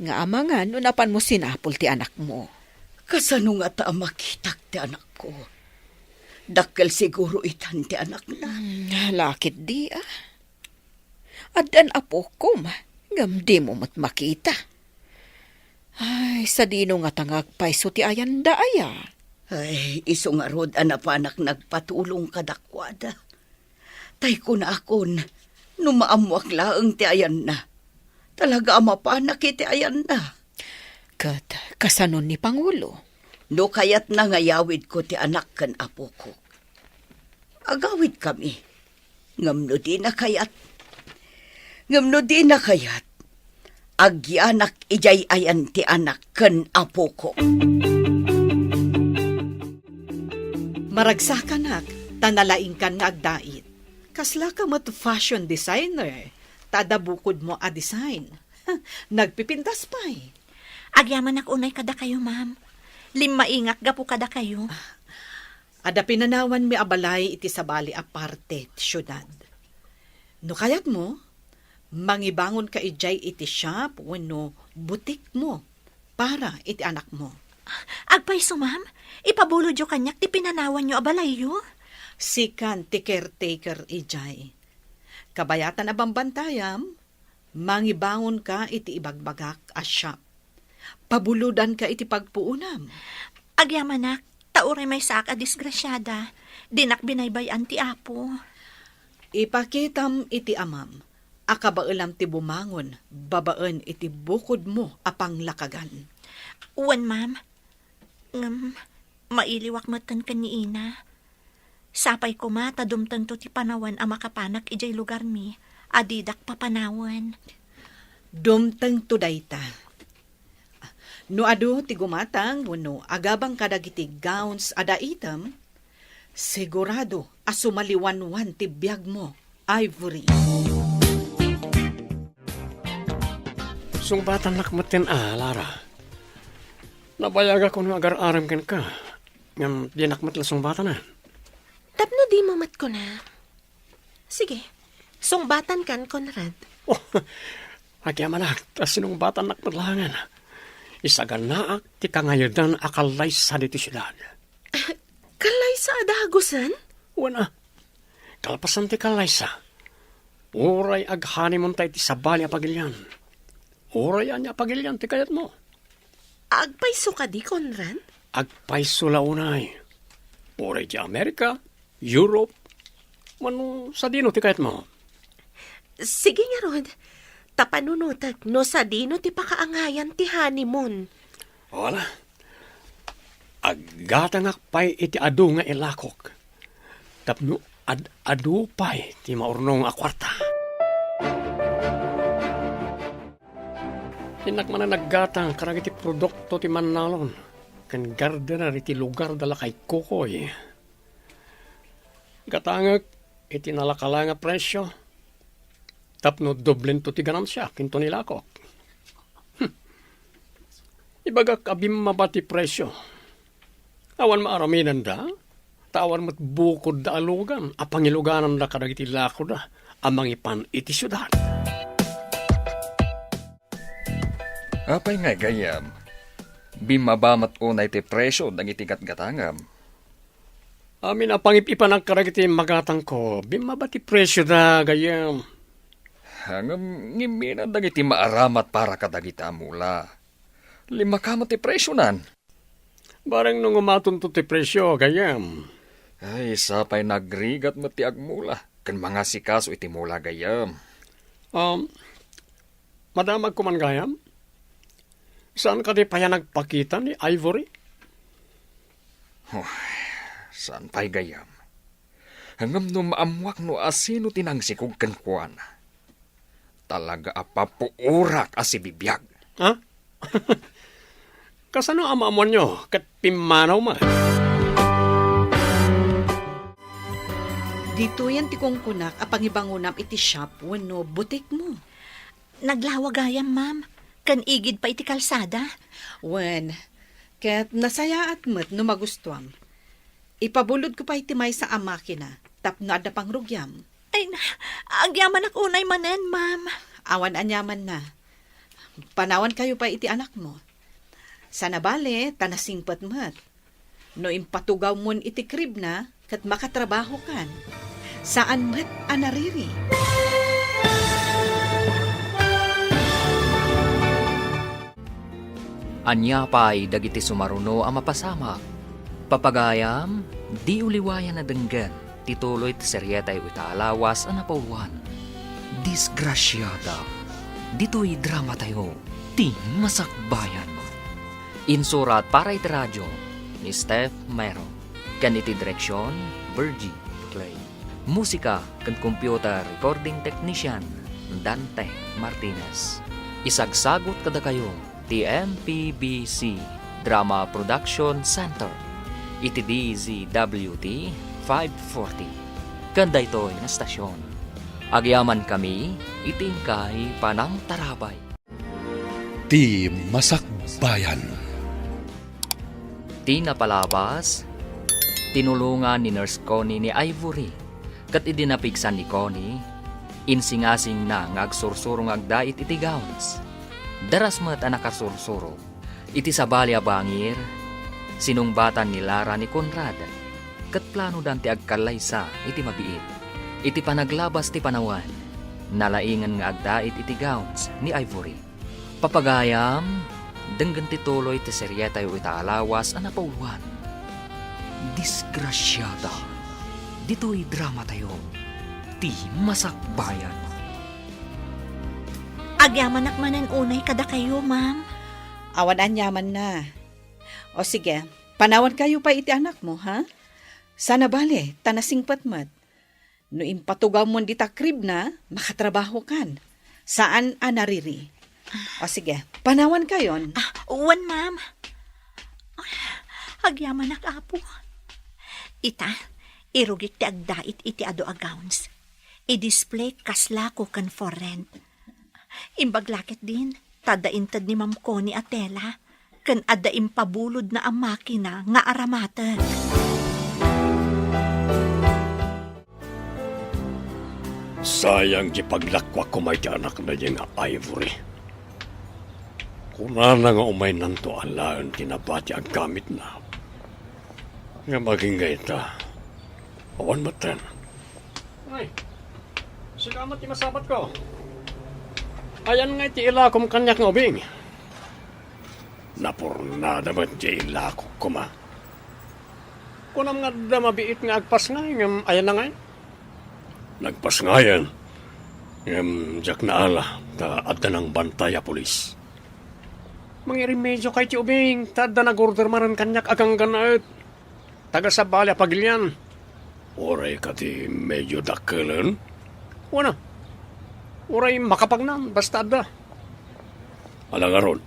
nga amangan no napanmo sinapul ti anakmo. Kasano ngata a makitak ti anakko? Dakkel siguro itan ti anakna. Hmm, lakit di, ah. Addan apokom, ngem dimo met makita. Ay, sadino ngata nga agpayso ti ayanda aya? Ay, isu ngarud a napanak nagpatulong kadakuada. Tay kunakon, no maammoak laeng ti ayanna, talaga a mapanak iti ayanna. Ket kasano ni Pangulo? No kayatna nga yawidko ti anak ken apoko, agawidkami. Ngem no dina kayat, ngem no dina kayat, agyanak idiay ayan ti anak ken apoko. Maragsakanak, ta nalaingkan nga agdait. Kaslaka met fashion designer, ta adda bukodmo a design. Nagpipintas pay. Agyamanak unay kadakayo, ma'am. Limmaingak gapu kadakayo. Adda pinanawanmi a balay iti sabali a parte ti siudad. No kayatmo, mangibangonka idiay iti shop wenno butikmo para iti anakmo. Agpayso, ma'am. Ipabulodyo kaniak ti pinanawanyo a balayyo. Sikan ti caretaker idiay. Kabayatan a bambantayam, mangibangonka iti ibagbagak a shop. Pabulodanka iti pagpuonam. Agyamanak, ta uray maysaak a disgrasiada, dinak binaybay-an ti Apo. Ipakitam iti amam a kabaelam ti bumangon babaen iti bukodmo a panglakagan. Wen, ma'am. Ngem, mailiwak metten ken ni Ina. Sapay koma ta dumtengto ti panawen a makapanak idiay lugarmi a didak papanawen. Dumtengto dayta. No adu ti gumatang wenno agabang kadagiti gowns a daitem, sigurado a sumaliwanwan ti biagmo, Ivory. Sungbatannak metten a, Lara. Nabayagak no agar-arem kenka, ngem dinak met la sungbatanan. Tapno dimo met kuna. Sige, sungbatankan, Conrad. Oh, agyamanak, ta sinungbatannak met laengen. Isaganaak ti kangayedan a kallaysa ditoy siudad. Kallaysa a dagusen? Wen a, kalpasan ti kallaysa. Uray aghanimunta iti sabali a pagilian. Uray ania a pagilian ti kayatmo. Agpayso kadi, Conrad? Agpayso la unay. Uray ti Amerika, Europe, wenno sadino ti kayatmo. Sige ngarud, ta panunotek no sadino ti pakaangayan ti honeymoon. Wala. Aggatangak pay iti adu nga ilakok. Tapno ad-adu pay ti maurnong a kuarta. Innak manen naggatang kadagiti produkto ti mannalon ken gardener iti lugar da lakay Kokoy. Gatangek iti nalakala nga presio tapno doblento ti ganansiak inton ilakok. Hmm. Ibagak a bimmaba ti presio. Awan maaramidenda, ta awan met bukodda a lugan a pangilugananda kadagiti lakoda a mangipan iti siudad. Apay nga gayyem? Bimmaba met unay ti presio dagiti gatgatangem. Amin a pangip-ipanak kadagiti magatangko, bimmaba ti presioda, gayyem. Ngem ngimminat dagiti maaramat para kadagiti a mula. Limaka met ti presionan. Bareng no ngumatonto ti presio, gayyem. Ay, sapay nagrigat met ti agmula ken mangasikaso iti mula, gayyem. Um, madamag ko man, gayyem? Saan kadi pay a nagpakita ni Ivory? Huh, saan pay, gayyem? Ngem no maammuak no asino ti nangsikog kenkuana, talaga a papuorak a sibibiag. Ha? Kasano a maammoanyo ket pimmanaw met? Ditoyen ti kunkunak a pangibangonam iti shop wenno butikmo. Naglawa gayam, ma'am, ken igid pay iti kalsada. Wen, ket nasayaat met no magustuam. Ipabulodko pay ti maysa a makina tapno adda pangrugiam. Ay, na, agyamanak unay manen, ma'am. Awan aniamanna. Panawankayo pay iti anakmo. Sana bale, ta nasingpet met. No impatugawmon iti kribna, ket makatrabahokan. Saan met a nariri. Ania pay dagiti sumaruno a mapasamak? Papagayam, diyo liwayan a denggen ti tuloy ti serietayo ita a lawas a napauluan, Disgrasiada. Ditoy dramatayo, ti Masakbayan. Insurat para iti radio ni Steph Mero, ken iti direksion, Virgie Clay. Musika ken computer recording technician, Dante Martinez. Isagsagut kadakayo ti M P B C Drama Production Center iti D Z W T five forty. Ken daytoy nga stasyon, agyamankami iti inkay panangtarabay. Ti Masakbayan. Ti napalabas, tinulongan ni Nurse Connie ni Ivory, ket idi napigsa ni Connie, insingasingna nga agsursuro nga agdait iti gowns. Daras met a nakasursuro. Iti sabali a bangir, sinungbatan ni Lara ni Conrad, ket planodan ti agkallaysa iti mabiit. Iti panaglabas ti panawen, nalaingen nga agdait iti gowns ni Ivory. Papagayam, denggen ti tuloy ti serietayo ita a lawas a napauluan, Disgrasiada. Ditoy dramatayo, ti Masakbayan. Agyamanak manen unay kadakayo, ma'am. Awan aniamanna. O sige, panawankayo pay iti anakmo, ha? Sana bale, ta nasingpet met. No impatugawmon dita kribna, makatrabahokan. Saan a nariri. O sige, panawankayon. Ah, wen, ma'am. Agyamanak, Apo. Ita, irugik ti agdait iti adu a gowns. I-display kas lako ken for rent. Imbag la ketdin, ta adda inted ni Ma'am Connie a tela, ken adda impabulodna a makina nga aramatek. Sayang ti paglakuak koma iti anakna diay nga Ivory. Kunana nga umaynanto alaen ti nabati a gamitna. Ngem agingga ita, awan metten. Ay, sika met ti masabatko. Ayan ngay ti ilakom kaniak nga ubing? Napurnada met ti ilakok koma. Kunam nga adda mabiit nga agpasngay ngem ayan ngay? Nagpasngayen, ngem diak naala ta adda nangbantay a pulis. Mangirimedyo kay ti ubing ta adda nagorder manen kaniak a ganggannaet. Taga sabali a pagilian. Uray kadi medyo dakkelen? Wen a. Uray makapagnan, basta adda. Ala ngarud,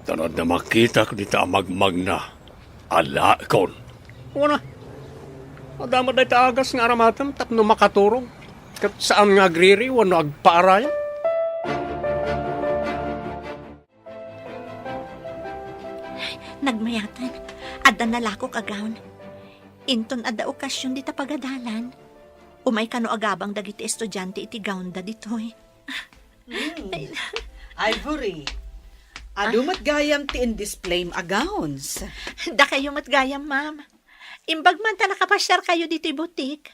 ta no adda makitak dita a magmagna, alaekon. Wen a. Adda met dayta agas nga aramatem tapno makaturog, ket saan nga agriri wenno agpaarayat. Nagmayaten, adda nalakok a gown. Inton adda okasion dita pagadalan, umay kano agabang dagiti estudiante iti gownda ditoy. Hmm. Ay. Ivory, adu met gayam ti indisplayem a gowns. Dakayo met gayam, ma'am. Imbag man ta nakapasiarkayo ditoy butik.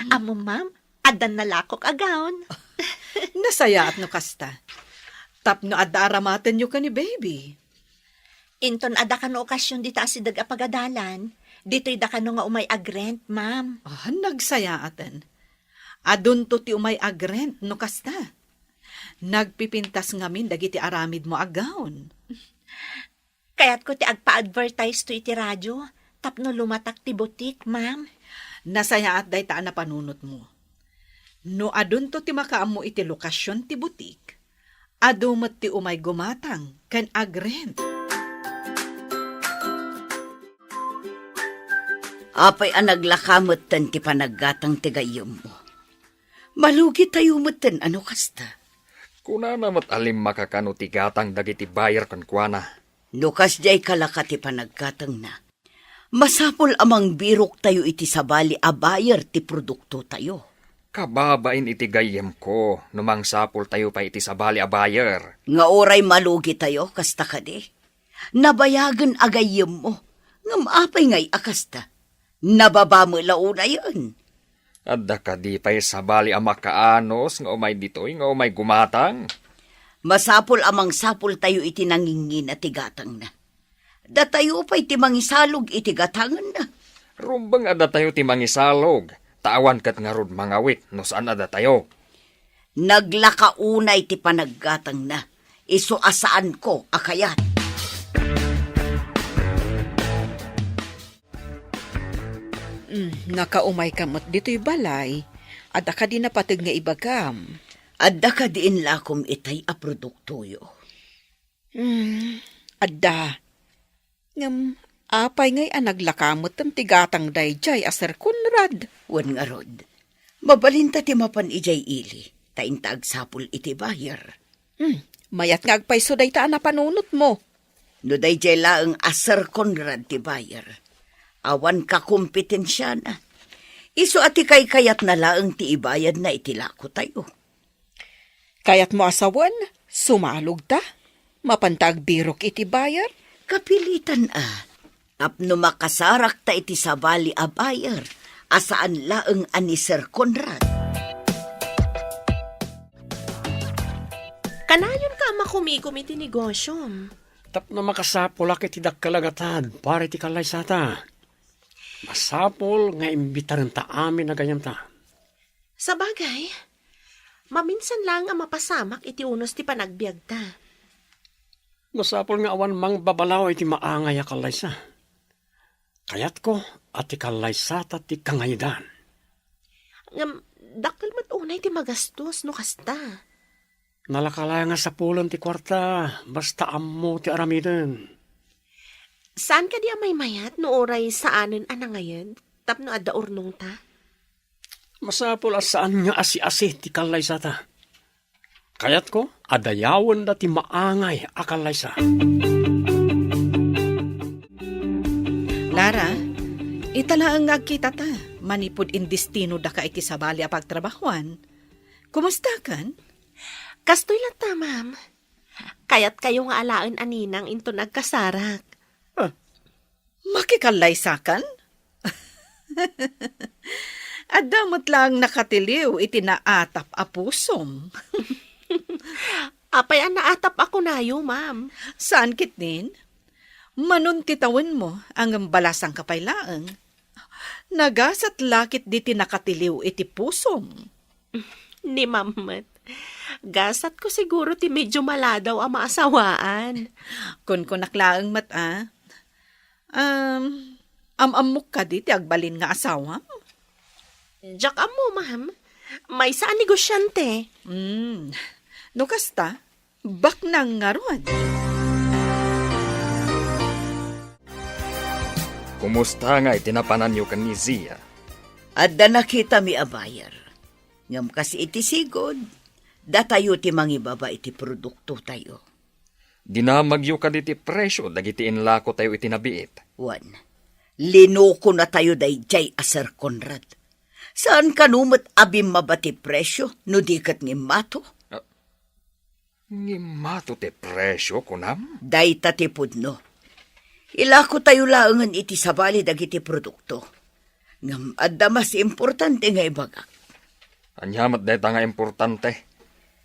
Ammom, ma'am, addan nalakok a gown. Nasayaat no kasta. Tapno adda aramatenyo ken ni baby. Inton adda kano okasion dita asideg a pagadalan, ditoy da kano nga umay agrent, ma'am. Ah, nagsayaaten. Adunto ti umay agrent no kasta. Nagpipintas ngamin dagiti aramidmo a gown. Kayatko ti agpa-advertise to iti radio tapno lumatak ti butik, ma'am. Nasayaat dayta a napanunotmo. No adunto ti makaammo iti lokasion ti butik, adu met ti umay gumatang ken agrent. Apay a naglaka metten ti panaggatang ti gayyemmo? Malugitayo metten a no kasta. Kunana met a limmaka kano ti gatang dagiti buyer kenkuana. No kasdiay kalaka ti panaggatangna, masapul a mangbiroktayo iti sabali a buyer ti produktotayo. Kababain iti gayyemko no mangsapultayo pay iti sabali a buyer. Nga uray malugitayo, kasta kadi? Nabayagen a gayyemmo, ngem apay ngay a kasta? Nababa met la unayen. Adda kadi pay sabali a makaanus nga umay ditoy nga umay gumatang? Masapul a mangsapultayo iti nangingina ti gatangna. Datayo pay ti mangisalog iti gatangenna. Rumbeng a datayo ti mangisalog, ta awan ket ngarud mangawit no saan a datayo. Naglaka unay ti panaggatangna, isu a saanko a kayat. Mm, nakaumayka met ditoy balay. Adda kadi napateg nga ibagam? Adda kadi inlakom itay a produktoyo? Mm, adda. Ngem apay ngay a naglaka metten ti gatang daydiay a Sir Conrad? Wen ngarud, mabalinta ti mapan idiay ili, ta inta agsapul iti buyer. Hmm, mayat nga agpayso dayta a napanunotmo. No daydiay laeng a Sir Conrad ti buyer, awan kakompetensiana. Isu a ti kaykayatna laeng ti ibayadna iti lakotayo. Kayatmo a sawen, sumalogta? Mapanta agbirok iti buyer? Kapilitan a. Tapno makasarakta iti sabali a buyer a saan laeng a ni Sir Conrad. Kanayonka a makumikom iti negosyom. Tapno makasapulak iti dakkel a gatad para iti kallaysata. Masapul nga imbitarenta amin a gayyemta. Sabagay, maminsan laeng a mapasamak iti unos ti panagbiagta. Masapul nga awan mangbabalaw iti maangay a kallaysa. Kayatko a ti kallaysata ti kangayedan. Ngem, dakkel met unay ti magastos no kasta. Nalaka laeng a sapulen ti kuarta, basta ammo ti aramiden. Saan kadi a maymayat no uray saanen a nangayed tapno adda urnongta? Masapul a saan nga asi-asi ti kallaysata. Kayatko a dayawenda ti maangay a kallaysa. Lara, ita laeng nga agkitata manipud indestinodaka iti sabali a pagtrabahuan. Kumustakan? Kastoy latta, ma'am. Kayatkayo nga alaen a ninang inton agkasarak. Ah, makikallaysakan? Adda met laeng nakatiliw iti naatap a pusom. Apay a naatap a kunayo, ma'am? Saan ketdin? Manon ti tawenmo, ngem balasangka pay laeng. Nagasat la ketdi ti nakatiliw iti pusom. Ni ma'am met. Gasatko siguro ti medyo maladaw a maasawaan. Kunkunak laeng met a. Um, am-ammok kadi ti agbalin nga asawam? Diak ammo, ma'am. Maysa a negosyante. Hmm. No kasta, baknang ngarud. Kumusta nga iti napananyo ken ni Zia? Adda nakitami a buyer. Ngem kas iti sigud, datayo ti mangibaba iti produktotayo. Dinamagyo kadi ti presio dagiti inlakotayo iti nabiit? Wen, linukonatayo daydiay a Sir Conrad. Saan kano met a bimmaba ti presio no di ket ngimmato? Ah, ngimmato ti presio, kunam? Dayta ti pudno. Ilakotayo laengen iti sabali dagiti produkto. Ngem adda mas importante nga ibagak. Ania met dayta nga importante?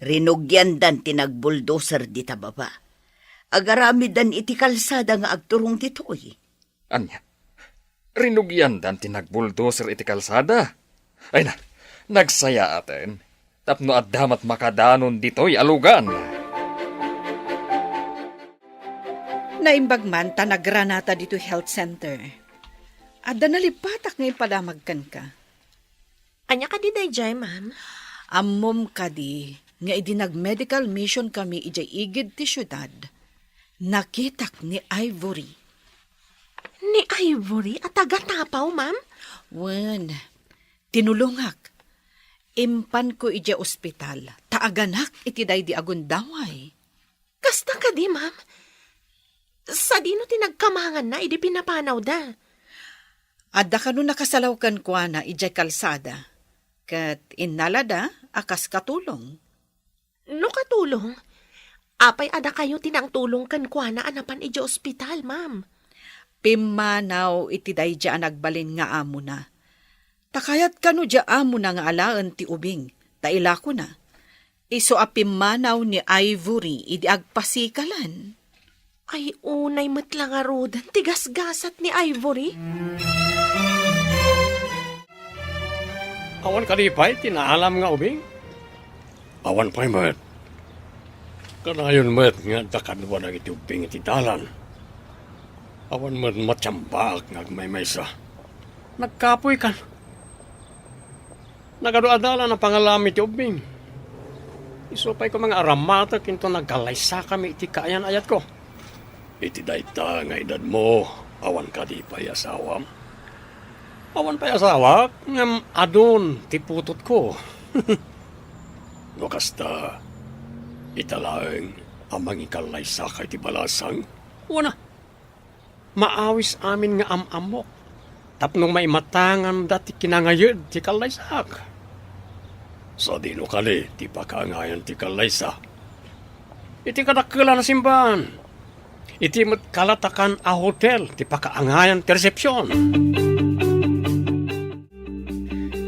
Rinugiandan ti nagbulldozer dita baba. Agaramiddan iti kalsada nga agturong ditoy. Ania? Rinugiandan ti nagbulldozer iti kalsada? Ay na, nagsayaaten. Tapno adda met makadanon ditoy a lugan. Naimbag man ta nagranata ditoy health center. Adda nalippatak nga impadamag kenka. Ania kadi daydiay, ma'am? Ammom kadi nga idi nag-medical mission kami idiay igid ti siudad, nakitak ni Ivory. Ni Ivory a taga Tapaw, ma'am? Wen, tinulongak. Impanko idiay ospital, ta aganak iti daydi a gundaway. Kasta kadi, ma'am? Sadino ti nagkamanganna idi pinapanawda? Adda kano nakasalaw kenkuana idiay kalsada, ket innalada a kas katulong. No katulong, apay a dakayo ti nangtulong kenkuana a napan idiay ospital, ma'am? Pimmanaw iti daydiay a nagbalin nga amona. Ta kayat kano diay amona nga alaen ti ubing, ta ilakona. Isu a pimmanaw ni Ivory idi agpasikalan. Ay, unay met la ngaruden ti gasgasat ni Ivory. Awan kadi pay ti naalam nga ubing? Awan pay met. Kanayon met nga adda kadua dagiti ubbing iti dalan. Awan met matiambaak nga agmaymaysa. Nagkapuy kan. Nagadu a dalan a pangalam iti ubbing. Isu pay koma nga aramatek inton nagkallaysakami iti kaayan-ayatko. Iti dayta nga edadmo, awan kadi pay asawam? Awan pay asawak, ngem adun ti putotko. No kasta, ita laeng a mangikallaysaka iti balasang? Wen a, maawis amin nga am-ammok, tapno maimatanganda ti kinangayed ti kallaysaak. Sadino kadi ti pakaangayan ti kallaysa? Iti kadakkelan a simbahan. Iti met kalatakan a hotel ti pakaangayan ti resepsion.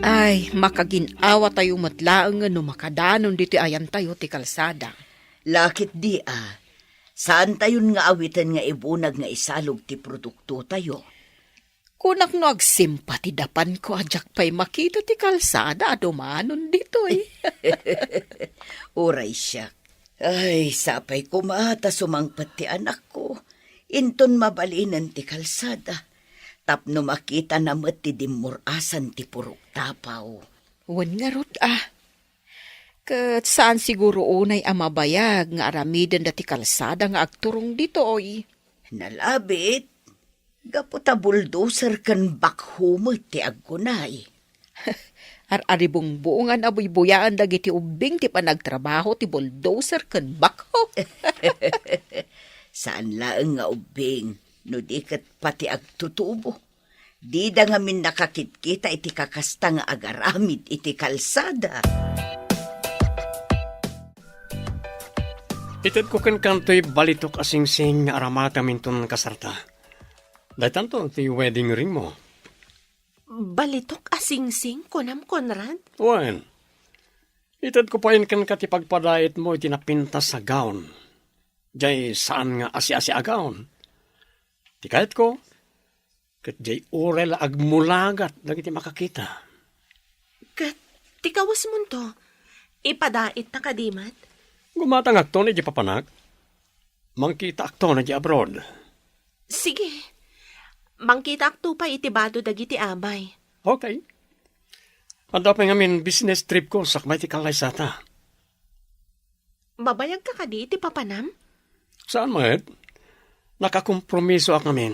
Ay, makagin-awatayo met laeng no makadanon ditoy ayantayo ti kalsada. Lakit di a, saantayon nga awiten nga ibunag nga isalog ti produktotayo. Kunak no agsimpa ti dapanko a diak pay makita ti kalsada a dumanon ditoy. Uray siak. Ay, sapay koma ta sumangpet ti anakko. Inton mabalinen ti kalsada. Tapno makitana met ti dimmur-asan ti purok Tapaw. Wen ngarud a. Ket saan siguro unay a mabayag nga aramidenda ti kalsada nga agturong ditoy. Nalabit, gapu ta bulldozer ken backhoe met ti agkunay. Ar-aribungbungan a buybuyaen dagiti ubbing ti panagtrabaho ti bulldozer ken backhoe. Saan laeng nga ubbing, no di ket pati agtutubo. Dida ngamin nakakitkita iti kakasta nga agaramid iti kalsada. Itedko kenkantoy balitok a singsing nga aramatem inton kasarta. Daytanto ti wedding ringmo. Balitok a singsing, kunam, Conrad? Wen, itedko payen kenka ti pagpadaitmo iti napintas a gown. Jay saan nga asi-asi a gown. Ti kayatko, ket jay uray la agmulagat dagiti makakita. Ket ti kawesmonto, ipadaitta kadi met? Gumatangakto idiay papanak. Mangkitaakto idiay abroad. Sige. Mangkitaakto pay iti bado dagiti amay. Okay. Adda pay ngamin business tripko sakbay ti kallaysata. Mabayagka kadi iti papanam? Saan met? Nakakompromisoak ngamin.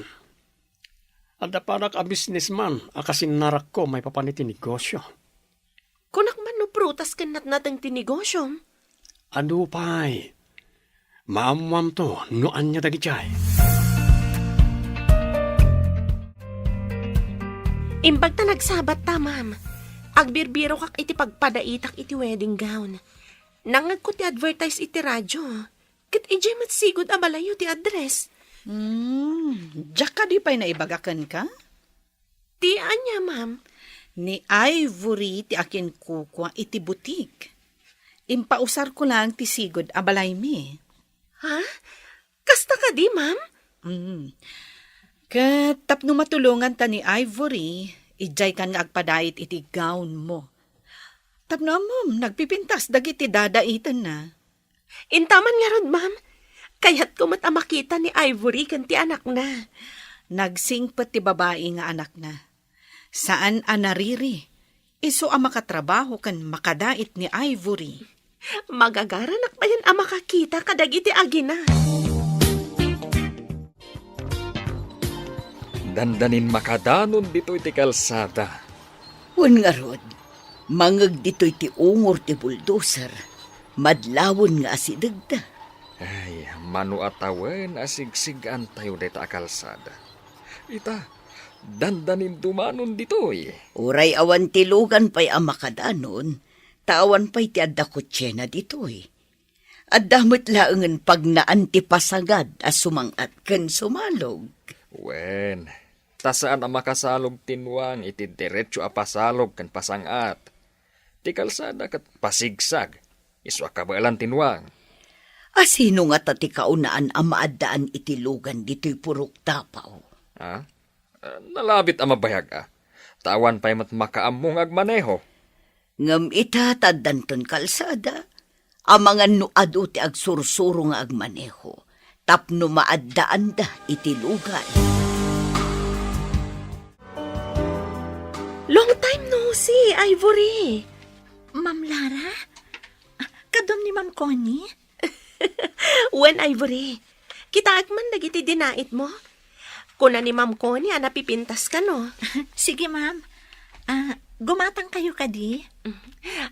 Adda padak a businessman a kasinnarakko maipapan iti negosio. Kunak man no prutas ken natnateng ti negosyom? Adu pay. Maammoamto no ania dagitiay. Imbag ta nagsabatta, ma'am. Agbirbirokak iti pagpadaitak iti wedding gown. Nangngegko ti advertise iti radio. Ket idiay met sigud a balayyo ti address. Hmm, diak kadi pay naibaga kenka? Ti ania, ma'am? Ni Ivory ti akinkukua iti butik. Impausarko laeng ti sigud a balaymi. Ha? Kasta kadi, ma'am? Mm. Ket tapno matulonganta ni Ivory, idiaykan nga agpadait iti gown mo. Tapno ammom, nagpipintas dagiti dadaitenna. Intaman ngarud, ma'am. Kayatko met a makita ni Ivory ken ti anakna. Nagsingpet ti babai nga anakna. Saan a nariri, isu a makatrabaho ken makadait ni Ivory. Magagaranak payen a makakita kadagiti agina. Dandanin makadanon ditoy ti kalsada. Wen ngarud, mangeg ditoy ti ungor ti bulldozer, madlawen nga asidegda. Ay, mano a tawen a sigsig-antayo dayta a kalsada. Ita, dandanin dumanon ditoy. Uray awan ti lugan pay a makadanon, ta awan pay ti adda kotsena ditoy. Adda met laengen pagnaan ti pasangad a sumang-at ken sumalog. Wen, ta saan a makasalog ti nuang iti diretso a pasalog ken pasang-at. Ti kalsada ket pasigsag, isu a kabaelan ti nuang. A sino ngata ti kaunaan a maaddaan iti lugan ditoy purok tapaw? Ha? Ah, nalabit a mabayag a. Ta awan pay met makaammo nga agmaneho. Ngem ita ta addanton kalsada, amangan no adu ti agsursuro nga agmaneho, tapno maaddaanda iti lugan. Long time no see, Ivory. Ma'am Lara? Ah, kaduam ni Ma'am Connie? Wen, Ivory. Kitaek man dagiti dinaitmo. Kuna ni Ma'am Connie a napipintas kano. Sige, ma'am. Ah, gumatang kayo kadi?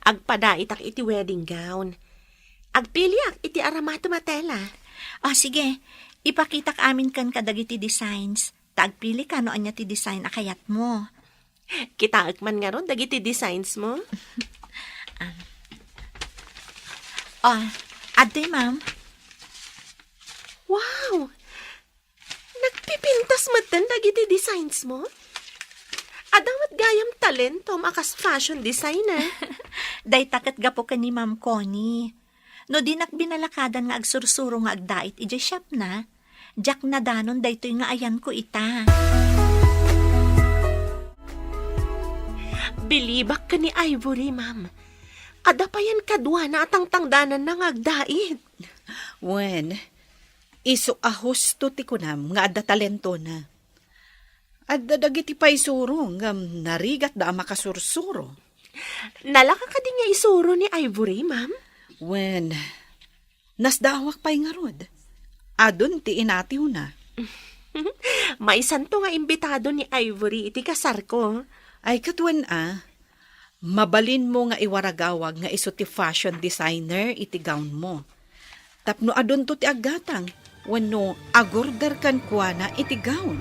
Agpadaitak iti wedding gown. Agpiliak iti aramatem a tela. Ah, sige. Ipakitak amin ken kadagiti designs. Ta agpili ka no ania ti design a kayatmo. Kitaek man ngarud dagiti designs mo? Ah. Oh, adtoy, ma'am. Wow! Nagpipintas metten dagiti designs mo? Adda met gayam talentom a kas fashion designer. Dayta ket gapu ken ni Ma'am Connie. No dinak binalakadan nga agsursuro nga agdait idiay shopna, diak nadanon daytoy nga ayanko ita. Bilibak ken ni Ivory, ma'am. Adda payen kaduana a tangtangdananna nga agdait. Wen, isu a husto ti kunam nga adda talentona. Adda dagiti paisuro ngem narigatda a makasursuro. Nalaka kadi nga isuro ni Ivory, ma'am? Wen, nasdaawak pay ngarud. Adun ti inatiwna. Maisanto nga imbitado ni Ivory iti kasarko. Ay, ket wen a, mabalinmo nga iwaragawag nga isu ti fashion designer iti gownmo. Tapno adunto ti aggatang wenno agorder kenkuana iti gown.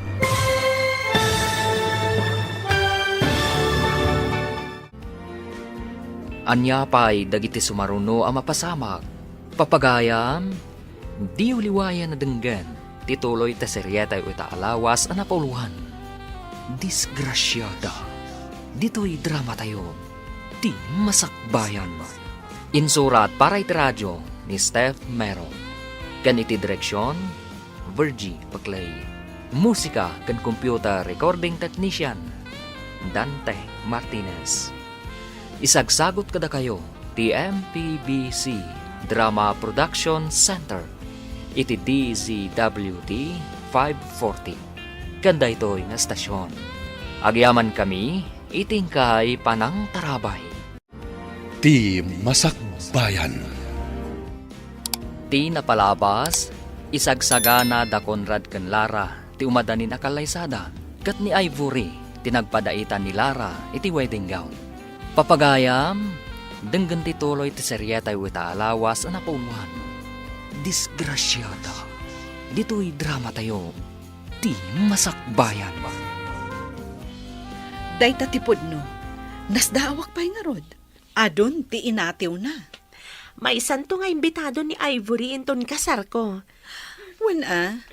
Ania pay dagiti sumaruno a mapasamak? Papagayam, diyo liwayan a denggen ti tuloy ti serietayo ita a lawas a napauloan, Disgrasiada. Ditoy dramatayo, Ti Masakbayan. Insurat para iti radio ni Steph Mero. Ken iti direksion, Virgie Paclay. Musika ken computer recording technician, Dante Martinez. Isagsagut kadakayo ti M P B C Drama Production Center iti D Z W T five forty. Ken daytoy nga estasion, agyamankami iti inkay panangtarabay. Ti Masakbayan. Ti napalabas, isagsagana da Conrad ken Lara ti umadanin a kallaysada, ket ni Ivory ti nagpadaitan ni Lara iti wedding gown. Papagayam, denggen ti tuloy ti serietayo ita a lawas a napauloan, Disgrasiada. Ditoy dramatayo, Ti Masakbayan. Dayta ti pudno. Nasdaawak pay ngarud. Adun ti inatiwna. Maisanto nga imbitado ni Ivory inton kasarko. Wen a,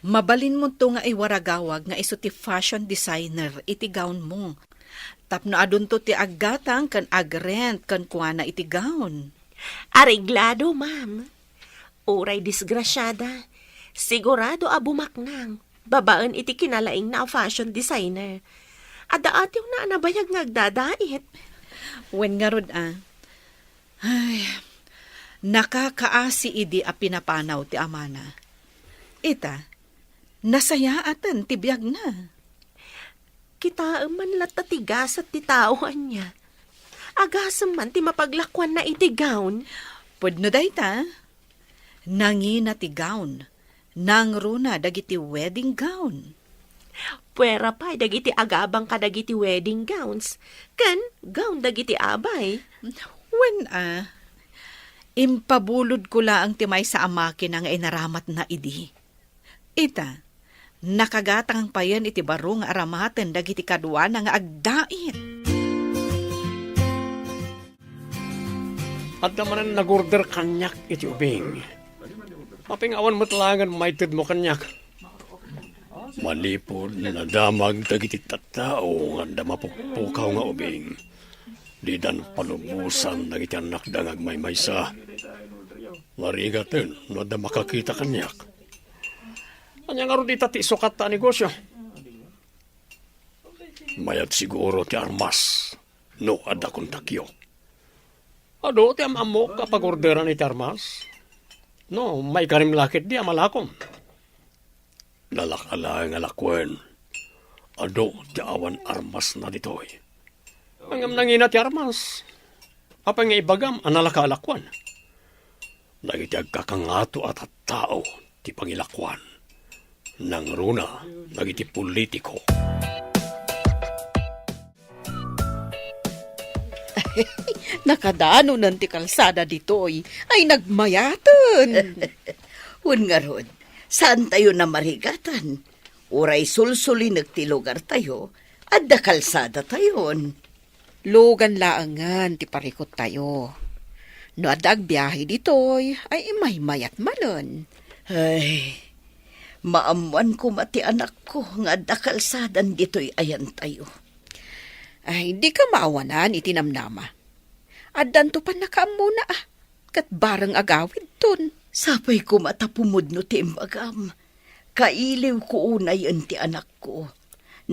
Mabalinmonto nga iwaragawag nga isu ti fashion designer iti gownmo. Tapno adunto ti aggatang ken agrent kenkuana iti gown. Areglado, ma'am. Uray disgrasiada, sigurado a bumaknang babaen iti kinalaingna a fashion designer. Adda atiwna a nabayag nga agdadait. Wen ngarud a. Ay, nakakaasi idi a pinapanaw ti amana. Ita, nasayaaten ti biagna. Kitaem man latta ti gasat ti tao ania. Agasem man ti mapaglakuanna iti gown. Pudno dayta. Nangina ti gown. Nangruna dagiti wedding gown. Puera pay dagiti agabang kadagiti wedding gowns ken gown dagiti abay. Wen a, impabulodko laeng ti maysa a makina nga inaramatna idi. Ita, nakagatang payen iti baro nga aramaten dagiti kaduana nga agdait. Adda manen nagorder kaniak iti ubing. Apay nga awan met laengen maitedmo kaniak? Manipud nadamag dagiti tattao nga adda mapukpukaw nga ubing, didan palubosan dagiti annakda nga agmaymaysa. Narigaten no adda makakita kaniak. Ania ngarud ita ti isukatta a negosio? Mayat siguro ti armas no adda kontakyo. Adu ti am-ammok a pagorderan iti armas. No, maikarim la ketdi a malakom. Nalaka laeng a lakuen. Adu ti awan armasna ditoy. Ngem nangina ti armas. Apay nga ibagam a nalaka a lakuen? Dagiti agkakangato a tattao ti pangilakuan. Nangruna dagiti politiko. Nakadanonen ti kalsada ditoy. Ay, nagmayaten. Wen ngarud, saantayo a marigatan. Uray sulsulinek ti lugartayo, adda kalsadatayon. Lugan laengen ti parikuttayo. No adda agbiahe ditoy, ay imaymayat manen. Ay, maammoan koma ti anakko nga adda kalsadan ditoy ayantayo. Ay, dika maawanan iti namnama. Addanto pannakaammona a, ket bareng agawidton. Sapay koma ta pumudno ti imbagam. Kailiwko unayen ti anakko.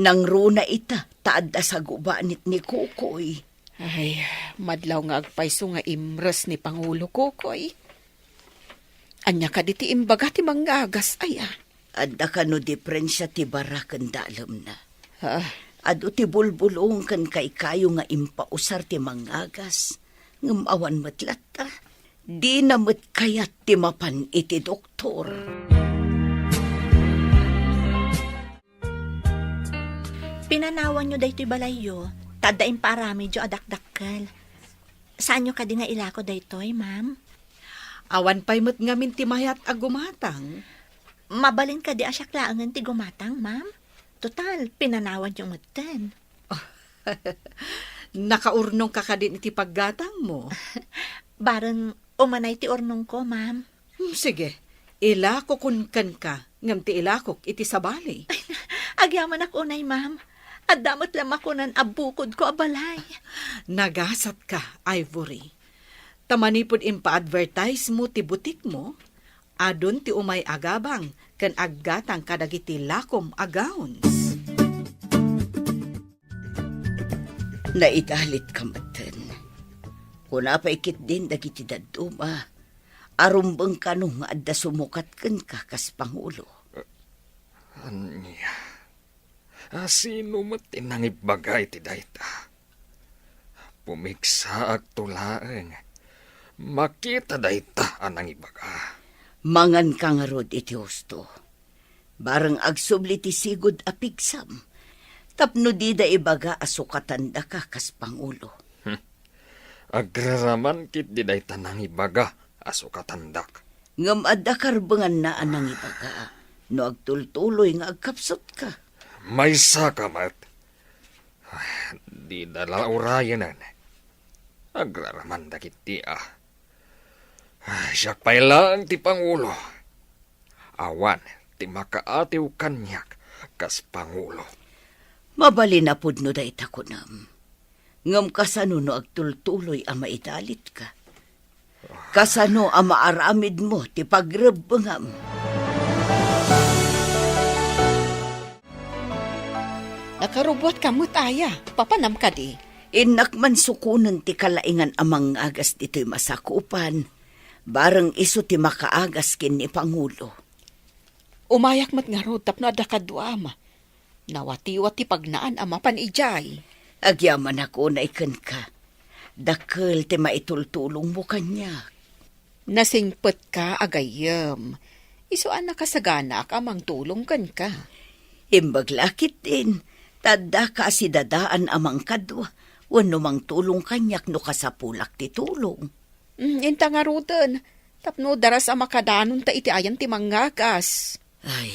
Nangruna ita ta adda sagubanit ni Kukoy. Ay, madlaw nga agpayso nga imres ni Pangulo Kukoy. Ania kadi ti imbaga ti mangngagas aya? Adda kano diferensia ti bara ken dalemna? Ah. Adu ti bulbulong ken kaykayo nga impausar ti mangngagas, ngem awan met latta. Dina met kayat ti mapan iti doktor. Pinanawanyo daytoy balayyo, ta adda impaaramidyo a dakdakkel. Saanyo kadi nga ilako daytoy, ma'am? Awan pay met ngamin ti mayat a gumatang. Mabalin kadi a siak laengen ti gumatang, ma'am? Total, pinanawanyo metten. Nakaurnongka kadin iti paggatangmo? Bareng umanay ti urnongko, ma'am. Hmm, sige, ilakokon kenka, ngem ti ilakok iti sabali. Agyamanak unay, ma'am. Adda met la makunan a bukodko a balay. Nagasatka, Ivory. Ta manipud impaadvertisemo ti butikmo, adun ti umay agabang ken aggatang kadagiti lakom a gowns. Naidalitka metten. Kuna pay ketdin dagiti dadduma a rumbeng kano nga adda sumukat kenka kas pangulo. Ania? A, sino met ti nangibaga iti dayta? Pumigsaakto laeng. Makita dayta a nangibaga. Manganka ngarud iti husto. Bareng agsubli ti sigud a pigsam. Tapno dida ibaga a sukatandaka kas pangulo. Hmm. Agraraman ketdi dayta nangibaga a sukatandak. Ngem adda karbenganna a nangibaga no agtultuloy nga agkapsutka. Maysaka met. Ay, dida la urayenen. Agraraman dagiti a. Ay, siak pay laeng ti pangulo. Awan, ti makaatiw kaniak kas pangulo. Mabalin a pudno dayta kunam. Ngem kasano no agtultuloy a maidalitka? Kasano a maaramidmo ti pagrebbengam? Nakarubuatka met aya, papanam kadi? Innak man sukonen ti kalaingan a mangagas ditoy masakupan. Bareng isu ti makaagas ken ni Pangulo. Umayak met ngarud tapno adda kaduam. Nawatiwat ti pagnaan a mapan idiay. Agyamanak unay kenka. Dakkel ti maitultulongmo kaniak. Nasingpetka a gayyem. Isu a nakasaganaak a mangtulong kenka. Imbag la ketdin, ta addaka a sidadaan a mangkadua wenno mangtulong kaniak no kasapulak ti tulong. Mm, inta ngaruden, tapno daras a makadanonta iti ayan ti mangagas. Ay,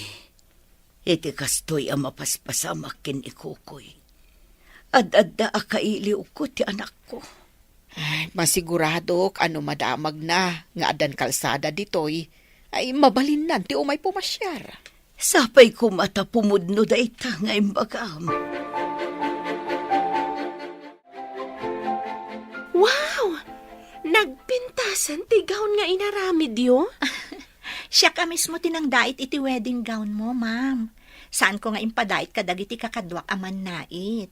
iti kastoy a mapaspasamak ken ni Kukoy, ad-adda a kailiwko ti anakko. Ay, masiguradok a no madamagna nga addan kalsada ditoy, ay mabalinnan ti umay pumasiar. Sapay koma ta pumudno dayta nga imbagam. Wow! Nagpintasan ti gown nga inaramidyo? Siak a mismo ti nangdait iti wedding gown mo, ma'am. Saanko nga impadait kadagiti kakaduak a mannait.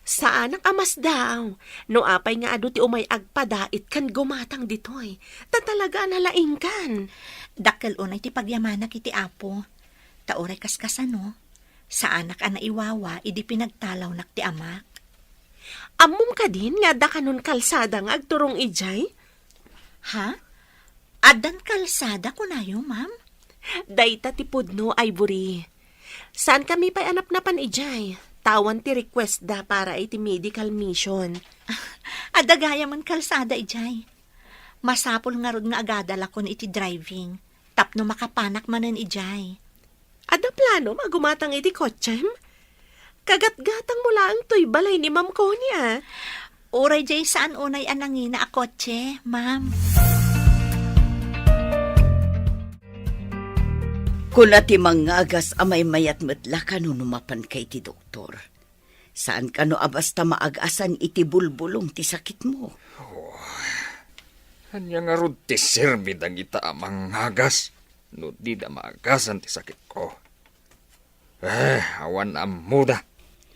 Saanak a masdaw. No apay nga adu ti umay agpadait ken gumatang ditoy, ta talaga a nalaingkan. Dakkel unay ti pagyamanak iti Apo. Ta uray kaskasano, saanak a naiwawa idi pinagtalawnak ti amak. Ammom kadin nga adda kanon kalsada nga agturong idiay? Ha? Addan kalsada, kunayo, ma'am? Dayta ti pudno, Ivory. Saankami pay a napnapan idiay, ta awan ti request da para iti medical mission. Adda gayamen kalsada idiay. Masapul ngarud nga agadalakon iti driving, tapno makapanak manen idiay. Adda planom a gumatang iti kotsem? Kagatgatangmo laeng toy balay ni Ma'am Connie, a. Uray diay saan unay a nangina a kotse, ma'am. Kuna ti mangagas a maymayat met la kano no mapanka iti doktor. Saan kano a basta maagasan iti bulbulong ti sakitmo. Oh, ania ngarud ti serbi dagita a mangagas no dida maagasan ti sakitko? Eh, awan ammoda.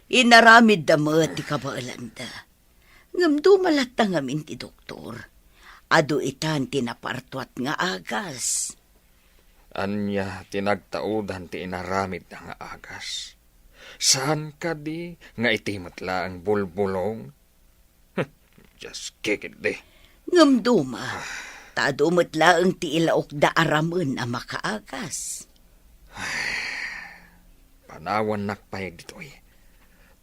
Inaramidda met ti kabaelanda. Ngem duma latta ngamin ti doktor. Adu itan ti napartuat nga agas. Ania ti nagtaudan ti inaramidda nga agas? Saan kadi nga iti met laeng bulbulong? Dios, kikiddi. Ngem duma, ta adu met laeng ti ilaokda a ramen a makaagas. Panawannak pay ditoy.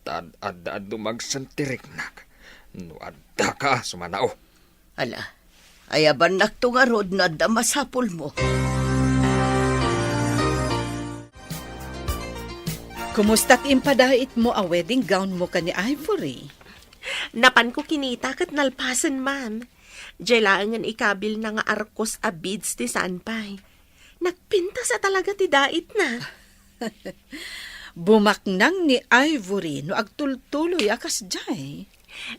Ta ad-, adda adu magsentiriknak no addaka a sumanao. Ala, ayabannakto ngarud no adda masapulmo. Kumusta ti impadaitmo a wedding gown mo ken ni Ivory? Napanko kinita ket nalpasen, ma'am. Diay laengen ikabilna nga arkos a beads ti saan pay. Nagpintas a talaga ti daitna. Bumaknang ni Ivory no agtultuloy a kasdiay.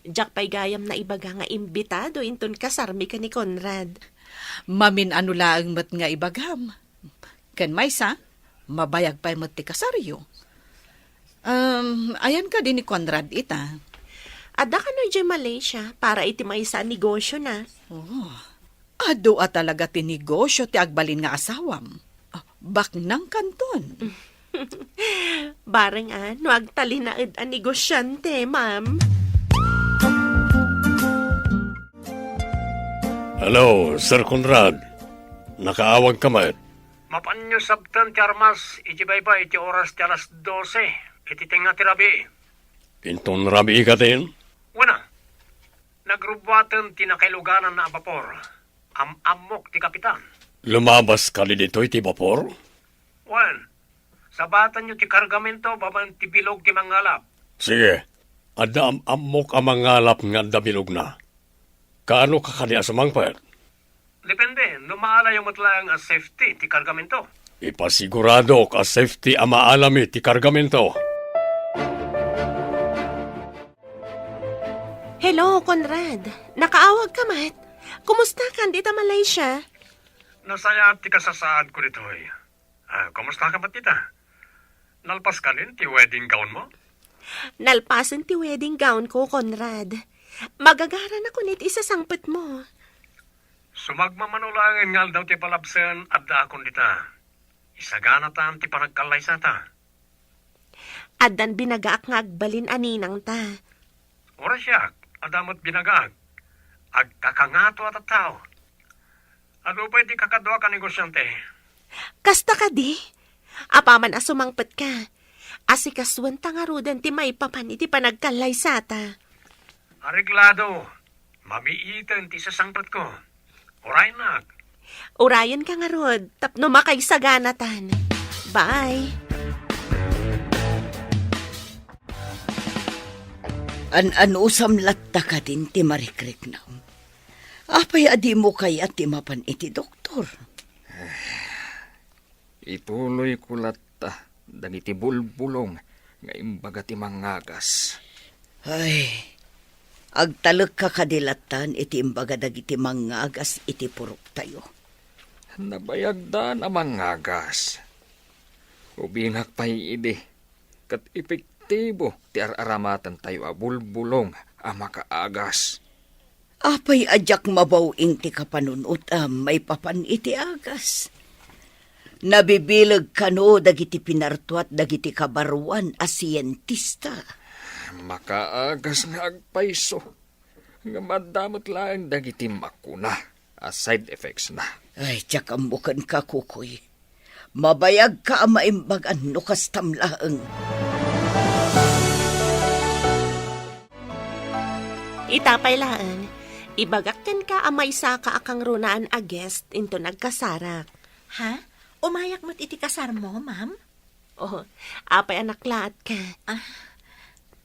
Diak pay gayam naibaga nga imbitado inton kasarmi ken ni Conrad. Mamin-ano laeng met nga ibagam. Ken maysa, mabayag pay met ti kasaryo. Um, ayan kadi ni Conrad ita? Adda kano idiay Malaysia para iti maysa a negosyona. Oh, adu a talaga ti negosyo ti agbalin nga asawam. Ah, baknang kanton. Bareng a, no agtalinaed a negosyante, ma'am. Hello, Sir Conrad. Nakaawagka met? Mapanyo sabten ti armas iti baybay iti oras ti alas dose iti tengnga ti rabii. Inton rabii katin? Wen a, nagrubuaten ti nakailugananna a bapor. Am-ammok ti kapitan. Lumabas kadi ditoy ti bapor? Wen, sabatanyo ti kargamento babaen ti bilog ti mangalap. Sige, adda am-ammok a mangalap nga adda bilogna. Kaanoka kadi a sumangpet? Depende, no maalayo met laeng a safety ti kargamento. Ipasiguradok a safety a maalami ti kargamento. Hello, Conrad. Nakaawag ka met? Kumusta kan dita Malaysia? Nasayaat ti kasasaadko ditoy. Ah, kumusta ka met dita? Nalpas ka nin ti wedding gown mo? Nalpasen ti wedding gown ko, Conrad. Magagaranakon iti isasangpet mo. Sumagmamano laengen nga aldaw ti palabsen, addaakon dita. Isaganatam ti panagkallaysata. Addan binagaak nga agbalin a ninangta. Uray siak, adda met binagaak. Agkakangato a tattao. Adu pay ti kakaduak a negosyante. Kasta kadi? Apaman a sumangpet ka, asikasuenta ngaruden ti maipapan iti panagkallaysata. Areglado. Mamiiten ti sasangpetko. Urayennak. Urayenka ngarud, tapno makaisaganatan. Bye. An-anusam latta kadin ti marikriknam? Apay a dimo kayat ti mapan iti doktor? Ituloyko latta dagiti bulbulong nga imbaga ti mangngagas. Ay, agtalekka kadi lattan iti imbaga dagiti mangngagas iti puroktayo. Nabayagdan a mangngagas. Ubingak pay idi, ket epektibo ti ar-aramatentayo a bulbulong a makaagas. Apay a diak mabaw-ing ti kapanunotam maipapan iti agas? Nabibileg kano dagiti pinartuat dagiti kabaruan a sientista. Makaagas nga agpayso, ngem adda met laeng dagiti makuna a side effects na. Ay, diak ammo kenka, Kukoy. Mabayagka a maimbagan no kastam laeng. Ita pay laeng, ibagak kenka a maysaka a kangrunaan a guest inton agkasarak. Ha? Umayak met iti kasarmo, ma'am? Oh, apay a naklaatka? Ah.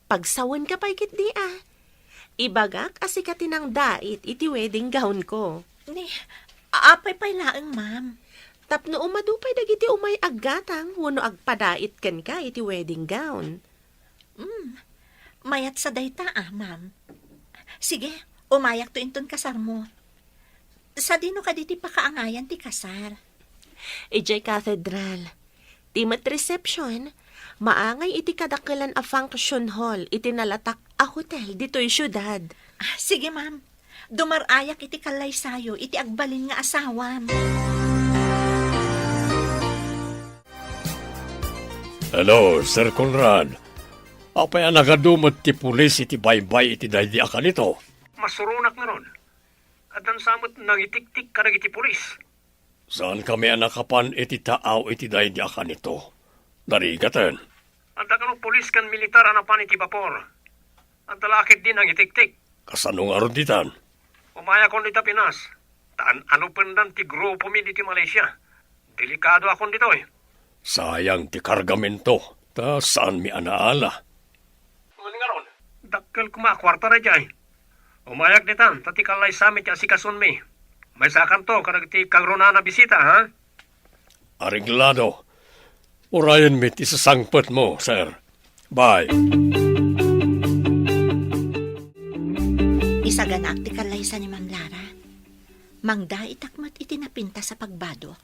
Pagsawenka pay ketdi a. Ibagak a sika ti nangdait iti wedding gown ko. Ni, apay pay laeng, ma'am? Tapno umadu pay dagiti umay aggatang wenno agpadait kenka iti wedding gown. Mm, mayat sa dayta, ah, ma'am. Sige, umayakto inton kasarmo. Sadino kadi ti pakaangayan ti kasar? Idiay cathedral. Ti met reception, maangay iti kadakelan a function hall iti nalatak a hotel ditoy siudad. Ah, sige, ma'am. Dumar-ayak iti kallaysayo iti agbalin nga asawam. Hello, Sir Conrad. Apay a nagadu met ti pulis iti baybay iti daydi a kanito? Masuronak ngarud. Addan sa met nangitiktik kadagiti pulis. Saankami a nakapan iti taaw iti daydi a kanito. Narigaten. Adda kano pulis ken militar a napan iti bapor. Adda la ketdi nangitiktik. Kasano ngarud ditan? Umayakon ita Pinas. Ta an-anopendan ti grupomi ditoy Malaysia. Delikadoakon ditoy. Sayang ti kargamento, ta saanmi a naala. Wen ngarud, dakkel koma a kuarta daydiay. Umayak ditan, ta ti kallaysami ti asikasonmi. Maysakanto kadagiti kangrunaan a bisita, ha? Areglado. Urayenmi ti sasangpetmo, sir. Bye. Isaganaak ti kallaysa ni Ma'am Lara. Mangdaitak met iti napintas a pagbadok.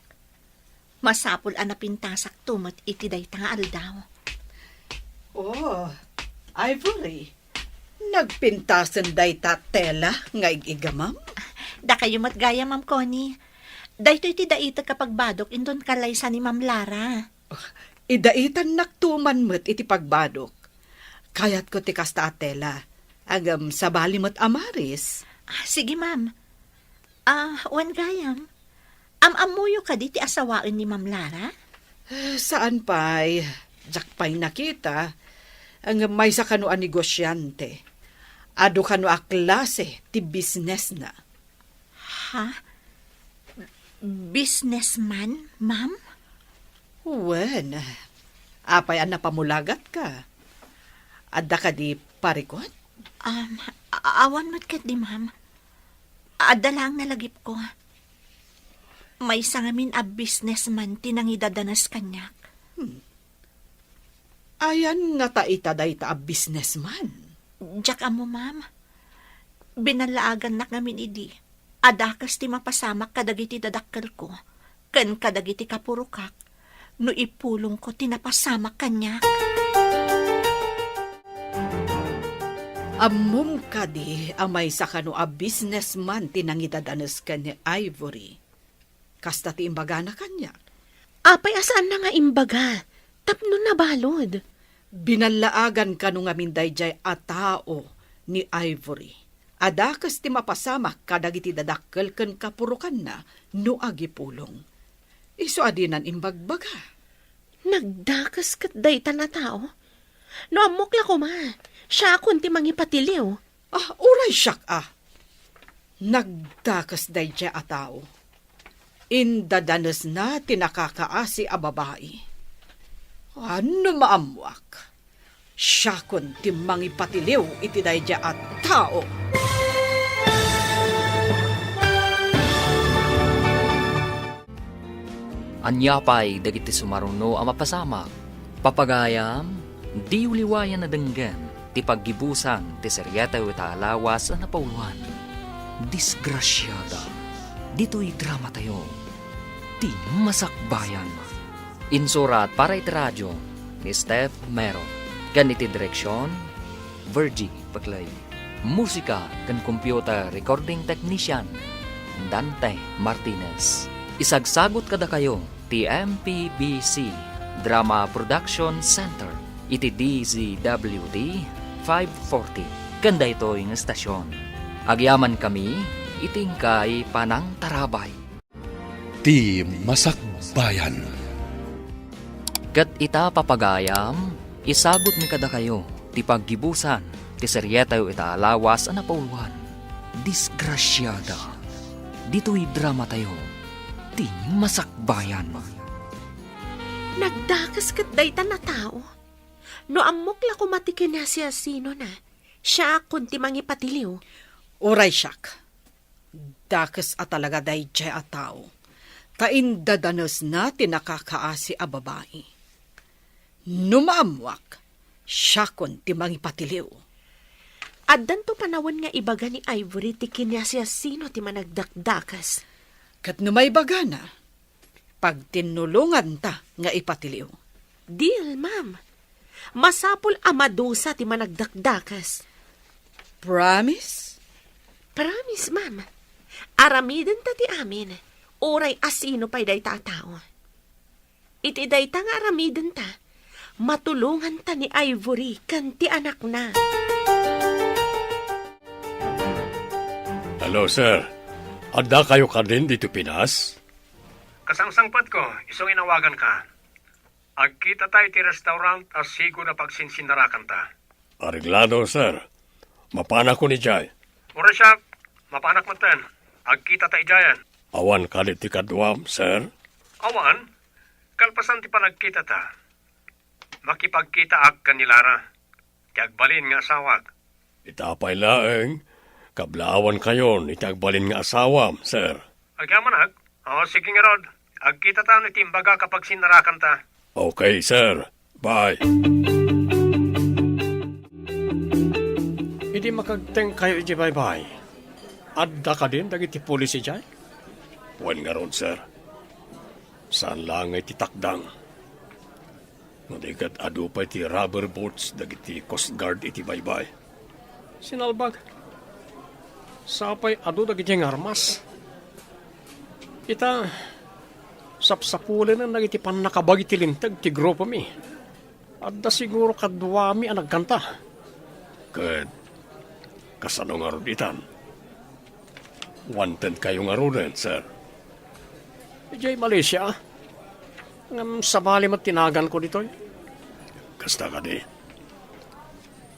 Masapul a napintasakto met iti dayta nga aldaw. Oh, Ivory, nagpintasen dayta tela nga ig-igamam? Dakayo met gayam, Ma'am Connie. Daytoy ti daitek a pagbadok inton kallaysa ni Ma'am Lara. Idaitannakto man met iti pagbadok. Kayatko ti kasta a tela. Ngem sabali met a maris. Ah, sige, ma'am. Ah, wen gayam, am-ammoyo kadi ti asawaen ni Ma'am Lara? Eh, saan pay, diak pay nakita. Ngem maysa kano a negosyante. Adu kano a klase ti businessna. Ha? Businessman, ma'am? Wen, apay a napamulagatka? Adda kadi parikut? Um, a-, awan met ketdi, ma'am. Adda laeng nalagipko. Maysa ngamin a businessman ti nangidadanes kaniak. Hmm. Ayan ngata ita dayta a businessman? Diak ammo, ma'am. Binallaagannak ngamin idi a dakes ti mapasamak kadagiti dadakkelko ken kadagiti kapurokak no ipulongko ti napasamak kaniak. Ammom kadi a maysa kano a businessman ti nangidadanes ken ni Ivory? Kasta ti imbagana kaniak. Apay a saanna nga imbaga tapno nabalud? Binallaagan kano ngamin daydiay a tao ni Ivory a dakes ti mapasamak kadagiti dadakkel ken kapurokanna no agipulong. Isu a dinan imbagbaga. Nagdakes ket daytan a tao? No ammok la koma, siakon ti mangipatiliw. Ah, uray siak a. Nagdakes daydiay a tao. Indadanesna ti nakakaasi a babai. Ano maammuak? Siakon ti mangipatiliw iti daydiay a tao. Ania pay dagiti sumaruno a mapasamak? Papagayam, diyo liwayan a denggen ti paggibusan ti serietayo ita a lawas a napauloan. Disgrasiada. Ditoy dramatayo, Ti Masakbayan. Insurat para iti radio ni Steph Mero. Ken iti direksion, Virgie Paclay. Musika ken computer recording technician, Dante Martinez. Isagsagut kadakayo ti M P B C Drama Production Center iti D Z W T five forty ken daytoy nga estasion. Agyamankami iti inkay panangtarabay. Ti Masakbayan. Ket ita, papagayam, isagutmi kadakayo ti paggibusan ti serietayo ita a lawas a napauloan. Disgrasiada. Ditoy dramatayo, Ti Masakbayan. Nagdakes ket daytan a tao. No ammok la koma ti kinasiasinona, siakon ti mangipatiliw. Uray siak. Dakes a talaga daydiay a tao, ta indadanesna ti nakakaasi a babai. No maammuak, siakon ti mangipatiliw. Addanto panawen nga ibaga ni Ivory ti kiniasiasino ti managdakdakes. Ket no maibagana, pagtinnulonganta nga ipatiliw. Deal, ma'am. Masapul a madusa ti managdakdakes. Promise? Promise, ma'am. Aramidenta ti amin, uray asino pay dayta a tao. Iti dayta nga aramidenta, matulonganta ni Ivory ken ti anakna. Hello, sir. Addakayo kadin ditoy Pinas? Kasangsangpetko, isu nga inawaganka. Agkitata iti restaurant a sigud a pagsinsinnarakanta. Areglado, sir. Mapanakon idiay. Uray siak, mapanak metten. Agkitata idiayen. Awan kadi ti kaduam, sir? Awan. Kalpasan ti panagkitata, makipagkitaak ken ni Lara, ti agbalin nga asawak. Ita pay laeng, kablaawankayon iti agbalin nga asawam, sir. Agyamanak? O, sige ngarud. Agkitata no iti imbagak a pagsinnarakanta. Okay, sir. Bye. Idi makagtengkayo iti baybay, adda kadin dagiti pulis idiay? Wen ngarud, sir. Saan laeng nga iti takdang. No di ket adu pay ti rubber boats dagiti Coast Guard iti baybay. Sinalbag. Sapay adu dagiti nga armas. Ita, sapsapulenen dagiti pannakabagi ti linteg ti grupomi. Adda siguro kaduami a nagkanta. Ket kasano ngarud itan? Wanted kayo ngaruden, sir. Idiay Malaysia, ngem sabali met ti naganko ditoy. Kasta kadi.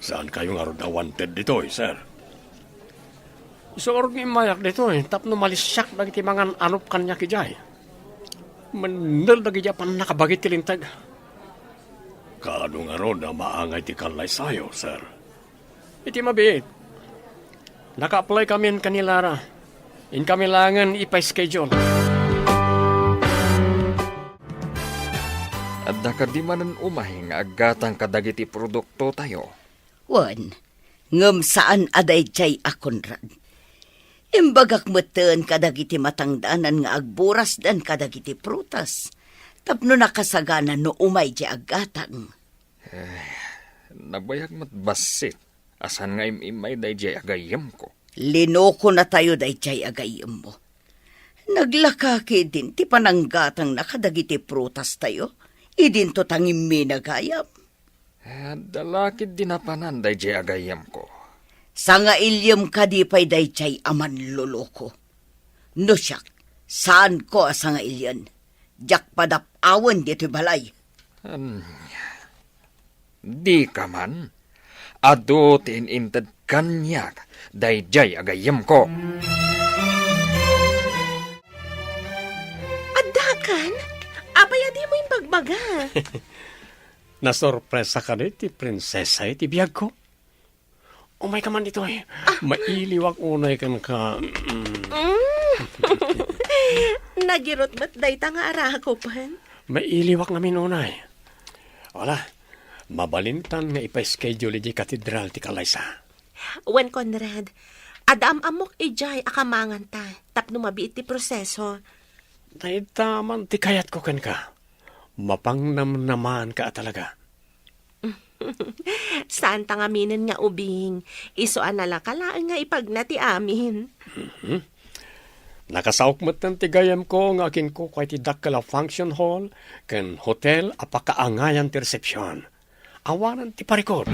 Saan kayo ngarud a wanted ditoy, sir? Isu ngarud nga immayak ditoy tapno malisiak dagiti mangan-anop kaniak idiay. Mennel dagiti a pannakabagi ti linteg. Kaano ngarud a maangay ti kallaysayo, sir? Iti mabiit, naka-apply kamin ken ni Lara. Inkami laengen ipa-schedule. Adda kadi manen umay nga aggatang kadagiti produktotayo? Wen, ngem saan a daydiay a Conrad. Imbagak metten kadagiti matangdanan nga agburasdan kadagiti prutas tapno nakasagana no umay diay aggatang. Eh, nabayag met bassit a saan nga im-immay daydiay a gayyemko. Linokonatayo daydiay a gayyemmo. Naglaka ketdin ti pananggatangna kadagiti prutastayo idinto ta ngimminagayam. Eh, adda la ketdi napanan daydiay a gayyemko. Sangailiem kadi pay daydiay a manloloko. No siak, saanko a sangailien. Diak padap-awen ditoy balay. Ania? Dika man? Adu ti in-inted kaniak daydiay a gayyemko. Addakan? Apay a dimo imbagbaga? Nasorpresa kadi ti prinsesa iti biagko? Umayka man ditoy. Ah. Mailiwak unay kenka. Mm. Mm. Nagirut met dayta nga arakupen. Mailiwak ngamin unay. Wala, mabalintan nga ipa-schedule idiay katedral ti kallaysa. Wen, Conrad, adda am-ammok idiay a kamanganta tapno mabiit ti proseso. Dayta man ti kayatko kenka. Mapangnamnamaanka a talaga. Saanta ngaminen nga ubing, isu a nalaka laeng nga ipagna ti amin. Mhm. Nakasaok metten ti gayyemko nga akinkukua iti dakkel a function hall ken hotel a pakaangayan ti resepsion. Awanen ti parikut.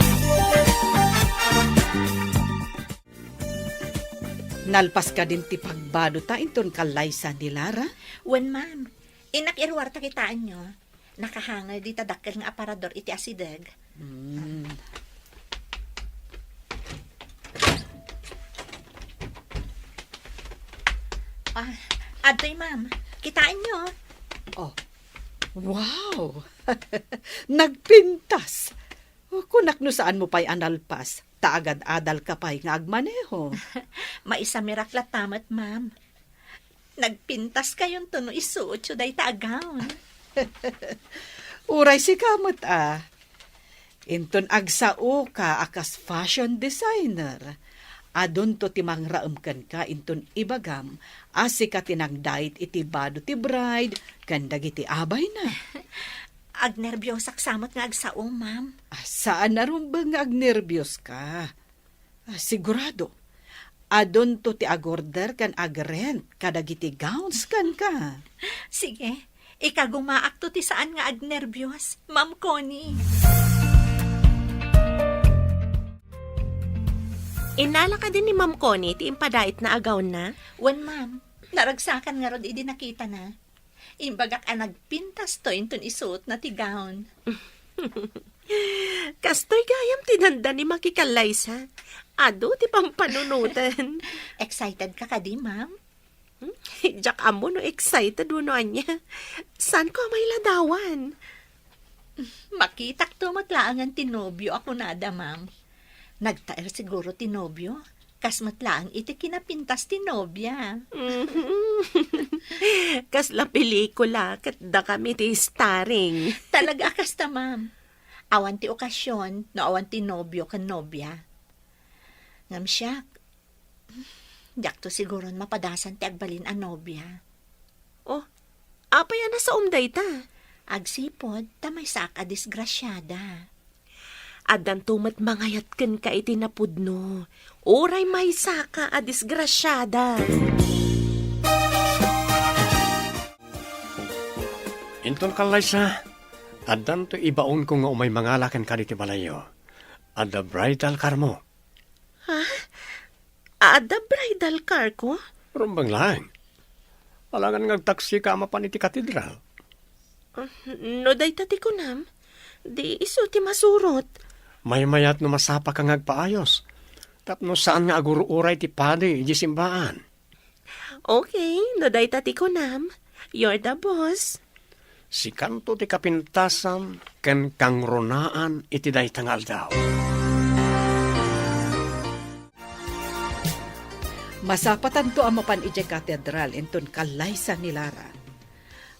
Nalpas kadin ti pagbadota inton kallaysa ni Lara? Wen, ma'am. Innak iruarta kitaenyo. Nakahanger dita dakkel nga aparador iti asideg. Hmm. Ah, adtoy, ma'am. Kitaenyo. Oh. Wow! Nagpintas! Kunak no saanmo pay a nalpas, ta agad-adalka pay nga agmaneho. Maisamirak latta met, ma'am. Nagpintaskayonto no isuotyo dayta a gown. Uray sika met a. Inton agsaoka a kas fashion designer, adunto ti mangraem kenka inton ibagam a sika ti nangdait iti bado ti bride ken dagiti abayna. Agnerbiosak sa met nga agsao, ma'am. Ah, saan a rumbeng nga agnerbioska. Ah, sigurado, adunto ti agorder ken agrent kadagiti gowns kenka. Sige, ikagumaakto ti saan nga agnerbios, Ma'am Connie. Innala kadi ni Ma'am Connie ti impadaitna a gownna? Wen, ma'am. Naragsakan ngarud idi nakitana. Imbagak a nagpintasto inton isuotna ti gown. Kastoy gayam ti dandani, makikallaysa. Adu ti pampanunoten. Excited ka kadi, ma'am? Hmm? Diak ammo no excited wenno ania. Saanko a mailadawan? Makitakto met laengen ti nobio a kunada, ma'am. Nagtaer siguro ti nobio. Kas met laeng iti kinapintas ti nobia. Mhm. Kasla pelikula ket dakami ti starring. Talaga a kasta, ma'am. Awan ti okasion no awan ti nobio ken nobia. Ngem siak, diakto siguron mapadasan ti agbalin a nobia. Oh, apay a nasaom dayta? Agsipud ta maysaak a disgrasiada. Addanto met mangayat kenka iti napudno, uray maysaka a disgrasiada. Inton kallaysa, addanto ibaonko nga umay mangala kenka ditoy balayyo. Adda bridal carmo. Ha? Adda bridal carko? Rumbeng laeng. Alangan nga agtaksika a mapan iti katedral. Ah, no dayta ti kunam, di isu ti masurot. Maymayat no masapaka nga agpaayos. Tapno saan nga agur-uray ti padi iti simbaan. Okay, no dayta ti kunam, you're the boss. Sikanto ti kapintasan ken kangrunaan iti dayta nga aldaw. Masapatanto a mapan idiay katedral inton kallaysa ni Lara.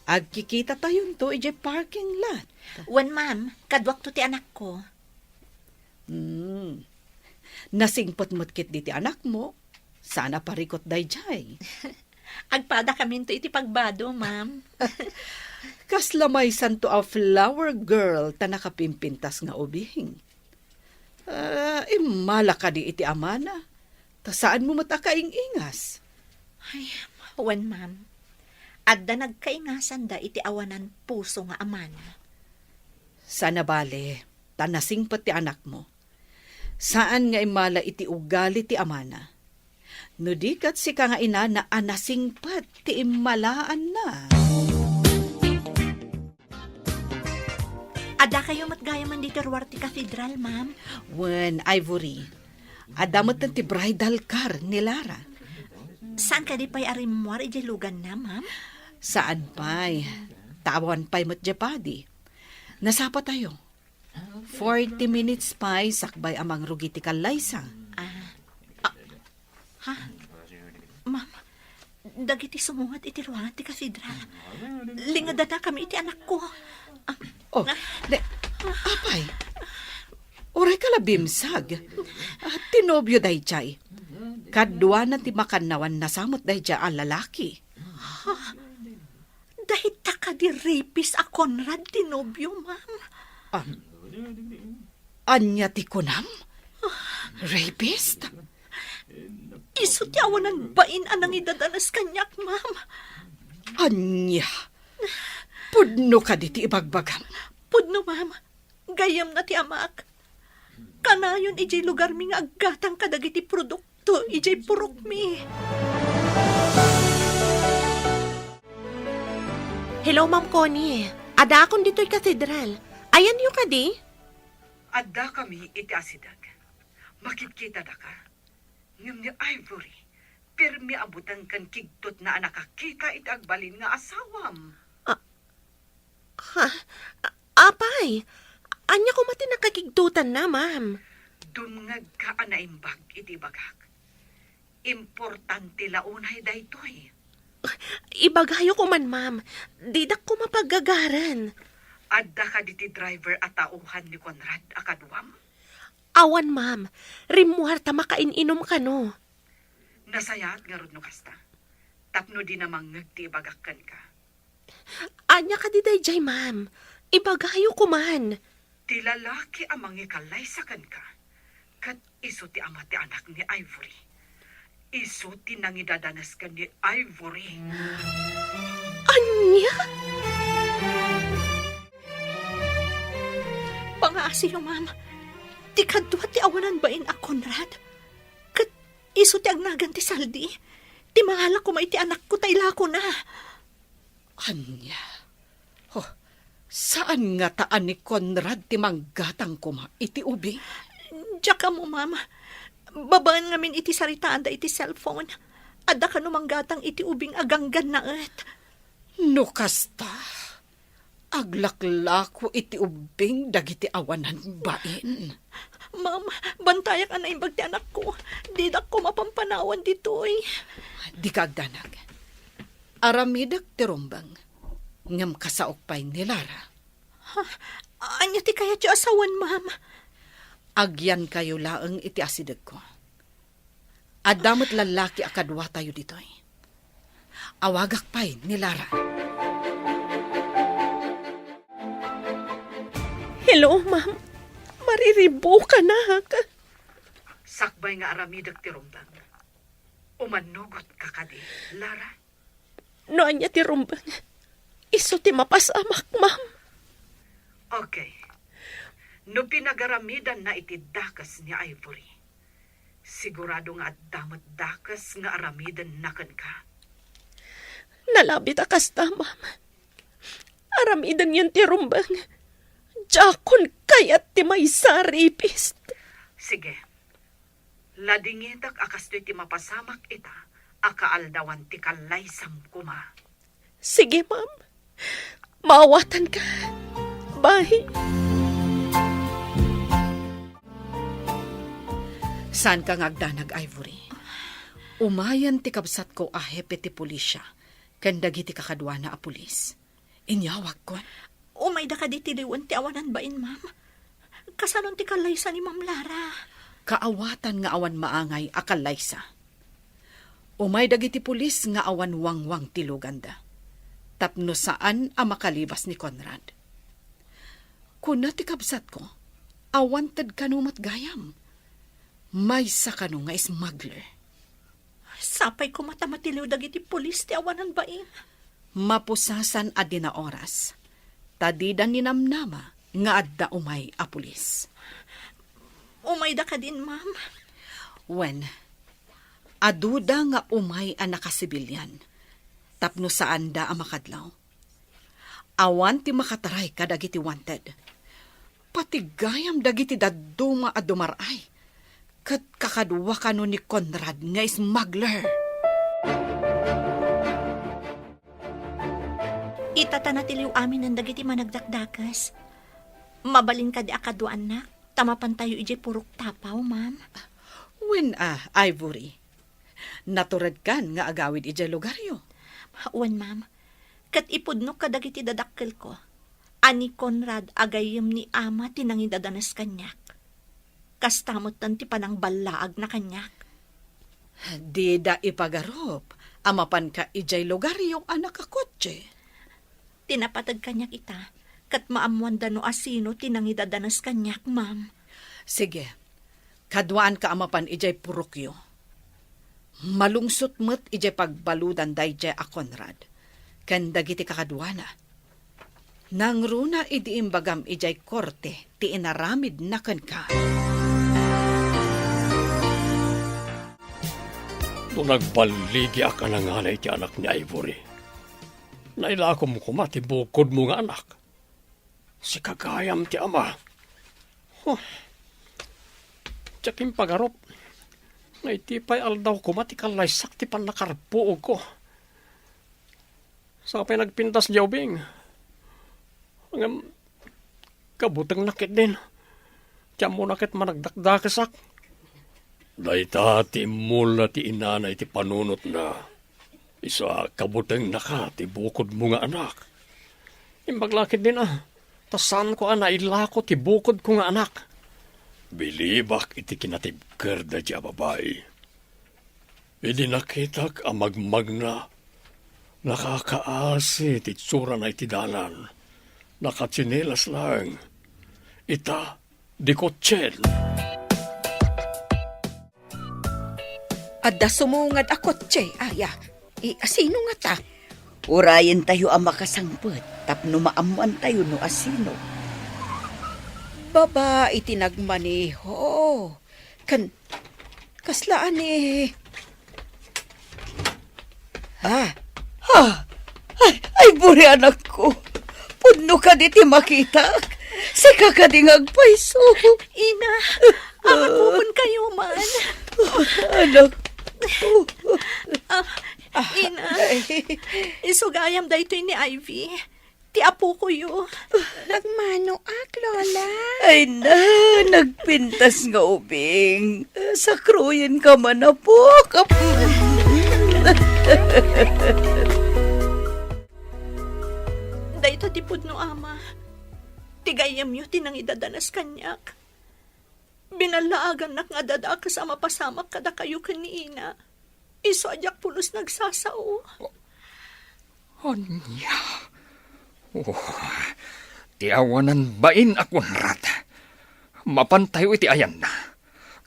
Agkikitatayon to idiay parking lot. Wen, ma'am. Kaduakto ti anakko. Hmm. Nasingpet met ketdi ti anakmo. Saan a parikut daydiay. Agpadakaminto iti pagbado, ma'am. Kasla maysanto a flower girl ta nakapimpintas nga ubing. Ah, immala kadi iti amana, ta saanmo met a kaing-ingas. Ay, wen, ma'am. Adda nagkaingasanda iti awanan puso nga amana. Saan a bale, ta nasingpet ti anakmo. Saan nga immala iti ugali ti amana. No di ket sika nga inana a nasingpet ti immalaanna. Addakayo met gayamen ditoy ruar ti katedral, ma'am? Wen, Ivory. Adda met ti bridal car ni Lara. Saan kadi pay a rimmuar idiay luganna, ma'am? Saan pay. Ta awan pay met diay padi. Nasapatayo. Forty minutes pay sakbay a mangrugi ti kallaysa. Ah. Ah. Ha? Ma'am, dagiti sumungad iti ruangan ti katedral. Lingedanakami iti anakko. Ah. Oh, ah. Ne, apay, uray ka la bimsag. Ah, ti nobio daydiay. Kaduana ti makannawan nasamot daydiay a lalaki. Ha? Dayta kadi rapist a Conrad ti nobio, ma'am? Ah, ania ti kunam? Rapist? Isu ti awanan bain a nangidadanas kaniak, ma'am. Ania? Pudno kadi ti ibagbagam? Pudno, ma'am. Gayyemna ti amak. Kanayon idiay lugarmi nga aggatang kadagiti produkto idiay purokmi. Hello, Ma'am Connie. Addaakon ditoy katedral. Ayanyo kadi? Addakami iti asideg. Makitkitadaka? Ngem ni Ivory, pirmi a buteng ken kigtotna a nakakita iti agbalin nga asawam. Ah, ha? A-, apay, ania koma ti nakakigtotanna, ma'am? Dumngegka a naimbag iti ibagak. Importante la unay daytoy. Ibagayo koman, ma'am. Didak koma paggagaren. Adda kadi ti driver a tauhan ni Conrad a kaduam? Awan, ma'am. Rimmuar ta makain-inom kano. Nasayaat ngarud no kasta, tapno dina mangngeg ti ibagak kenka. Ania kadi daydiay, ma'am? Ibagayo koman. Ti lalaki a mangikallaysa kenka, ket isu ti ama ti anak ni Ivory. Isu ti nangidadanes ken ni Ivory. Ania? Pangaasiyo, ma'am. Ti kadua ti awanan bain a Conrad. Ket isu ti agnagan ti saldi. Ti mangala koma iti anakko ta ilakona. Ania? Oh, saan ngata a ni Conrad ti manggatang koma iti ubing? Diak ammo, ma'am. Babaen ngamin iti saritaanda iti cellphone. Adda kano manggatang iti ubing a ganggannaet. No kasta, aglaklako iti ubing dagiti awanan bain. Ma'am, bantayak a naimbag ti anakko. Didak koma pampanawan ditoy. Dika agdanag. Aramidek ti rumbeng, ngem kasaok pay ni Lara. Ha? Ania ti kayatyo a sawen, ma'am? Agyankayo laeng iti asidegko. Adda met lallaki a kaduatayo ditoy. Awagak pay ni Lara. Hello, ma'am. Mariribukanak. Sakbay nga aramidek ti rumbeng, umannugotka kadi, Lara? No ania ti rumbeng, isu ti mapasamak, ma'am. Okay. No pinagaramidanna iti dakes ni Ivory, sigurado nga adda met dakes nga aramidenna kenka. Nalabit a kasta, ma'am. Aramidenyon ti rumbeng. Diakon kayat ti maysa a rapist. Sige. Ladingitek a kastoy ti mapasamak ita a kaaldawan ti kallaysam koma. Sige, ma'am. Maawatanka. Bye. Saanka nga agdanag, Ivory. Umayen ti kabsatko a hepe ti pulisya ken dagiti kakaduana a pulis. Inyawagkon. Umayda kadi ti liwen ti awanan bain, ma'am? Kasanon ti kallaysa ni Ma'am Lara? Kaawatan nga awan maangay a kallaysa. Umay dagiti pulis nga awan wangwang ti luganda, tapno saan a makalibas ni Conrad. Kuna ti kabsatko, a wanted kano met gayam. Maysa kano nga smuggler. Sapay koma ta matiliw dagiti pulis ti awanan bain. Mapusasan a dina oras, ta dida ninamnama nga adda umay a pulis. Umayda kadin, ma'am? Wen, aduda nga umay a nakasibilian, tapno saanda a makadlaw. Awan ti makataray kadagiti wanted. Pati gayam dagiti dadduma a dumar-ay, ket kakadua kano ni Conrad nga smuggler. Ita ta natiliw aminen dagiti managdakdakes. Mabalin kadi a kaduaannak, ta mapantayo idiay purok Tapaw, ma'am? Wen a, Ivory. Naturedkan nga agawid idiay lugaryo. Wen, ma'am. Ket ipudnok kadagiti dadakkelko a ni Conrad a gayyem ni ama ti nangidadanes kaniak. Kasta metten ti panangballaagna kaniak. Dida ipagarup a mapanka idiay lugaryo a nakakotse. Ti napateg kaniak ita, ket maammoanda no asino ti nangidadanes kaniak, ma'am. Sige, kaduaanka a mapan idiay purokyo. Malungsot met idiay pagbaludan daydiay a Conrad ken dagiti kakaduana. Nangruna idi imbagam idiay korte ti inaramidna kenka. No nagballigiak a nanganay ti anak ni Ivory, nailakom koma ti bukodmo nga anak. Sika gayam ti ama. Huh. Diak impagarup nga iti pay aldaw koma ti kallaysak ti pannakarpuogko. Sapay nagpintas diay ubing. Ngem kabutengna ketdin. Ti ammona ket managdakdakesak. Dayta ti immulna ti inana iti panunotna. Isu a kabutengnaka ti bukodmo nga anak. Imbag la ketdin a, ta saanko a nailako ti bukodko nga anak. Bilibak iti kinatibker daydiay a babai. Idi nakitak a magmagna, nakakaasi ti itsurana iti dalan. Nakatsinelas laeng. Ita, dikotsen. Adda sumungad a kotse, aya. I, asino ngata? Urayentayo a makasangpet tapno maammoantayo no asino. Babai ti nagmaneho. Ken, kasla a ni... Ha? Ha? Ay, ay, buri, anakko. Pudno kadi ti makitak? Sika kadi nga agpayso? Ina, awan kayo man. Anak. Ah, Ina, ay, isu gayam daytoy ni Ivy. Ti apokoyo. Nagmanoak, Lola. Ay na, nagpintas nga ubing. Sakruyenka man, apok. Dayta ti pudno, Ama. Ti gayyemyo ti nangidadanas kaniak. Binallaagannak nga adda dakes a mapasamak kadakayo ken ni Ina. Isu a diak pulos nagsasao. Ania? Oh, ti awanan bain a Conrad. Mapantayo iti ayanna,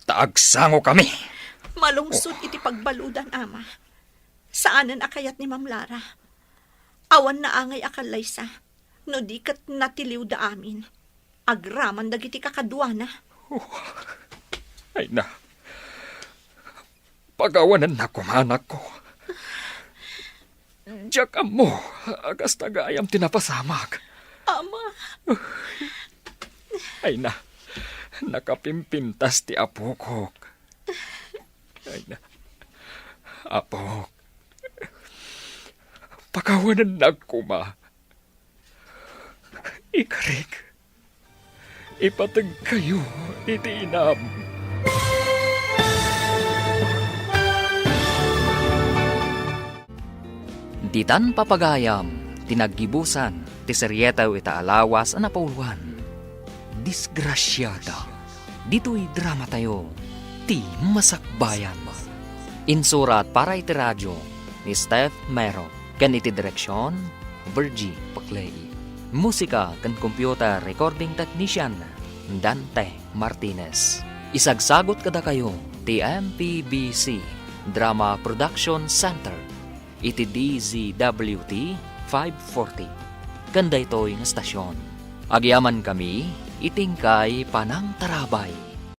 ta agsangokami. Malungsot iti pagbaludan, Ama. Saanen a kayat ni Ma'am Lara. Awan naangay a kallaysa, no di ket natiliwda amin, agraman dagiti kakaduana. Oh, ay na. Pagawanennak koma, anakko. Diak ammo a kasta gayam ti napasamak. Ama. Ay na, nakapimpintas ti apokok. Ay na, apok. Pagawanennak koma. Ikarik, ipategkayo iti inam. Ditan papagayam, ti naggibusan ti serieto ita a lawas a napauluan, Disgrasiada. Ditoy dramatayo, ti masakbayan. Insurat para iti radio ni Steph Mero, ken iti direksion, Virgie Paclay. Musika ken computer recording technician, Dante Martinez. Isagsagut kadakayo ti M P B C Drama Production Center iti D Z W T five forty ken daytoy nga stasyon. Agyamankami iti inkay panangtarabay.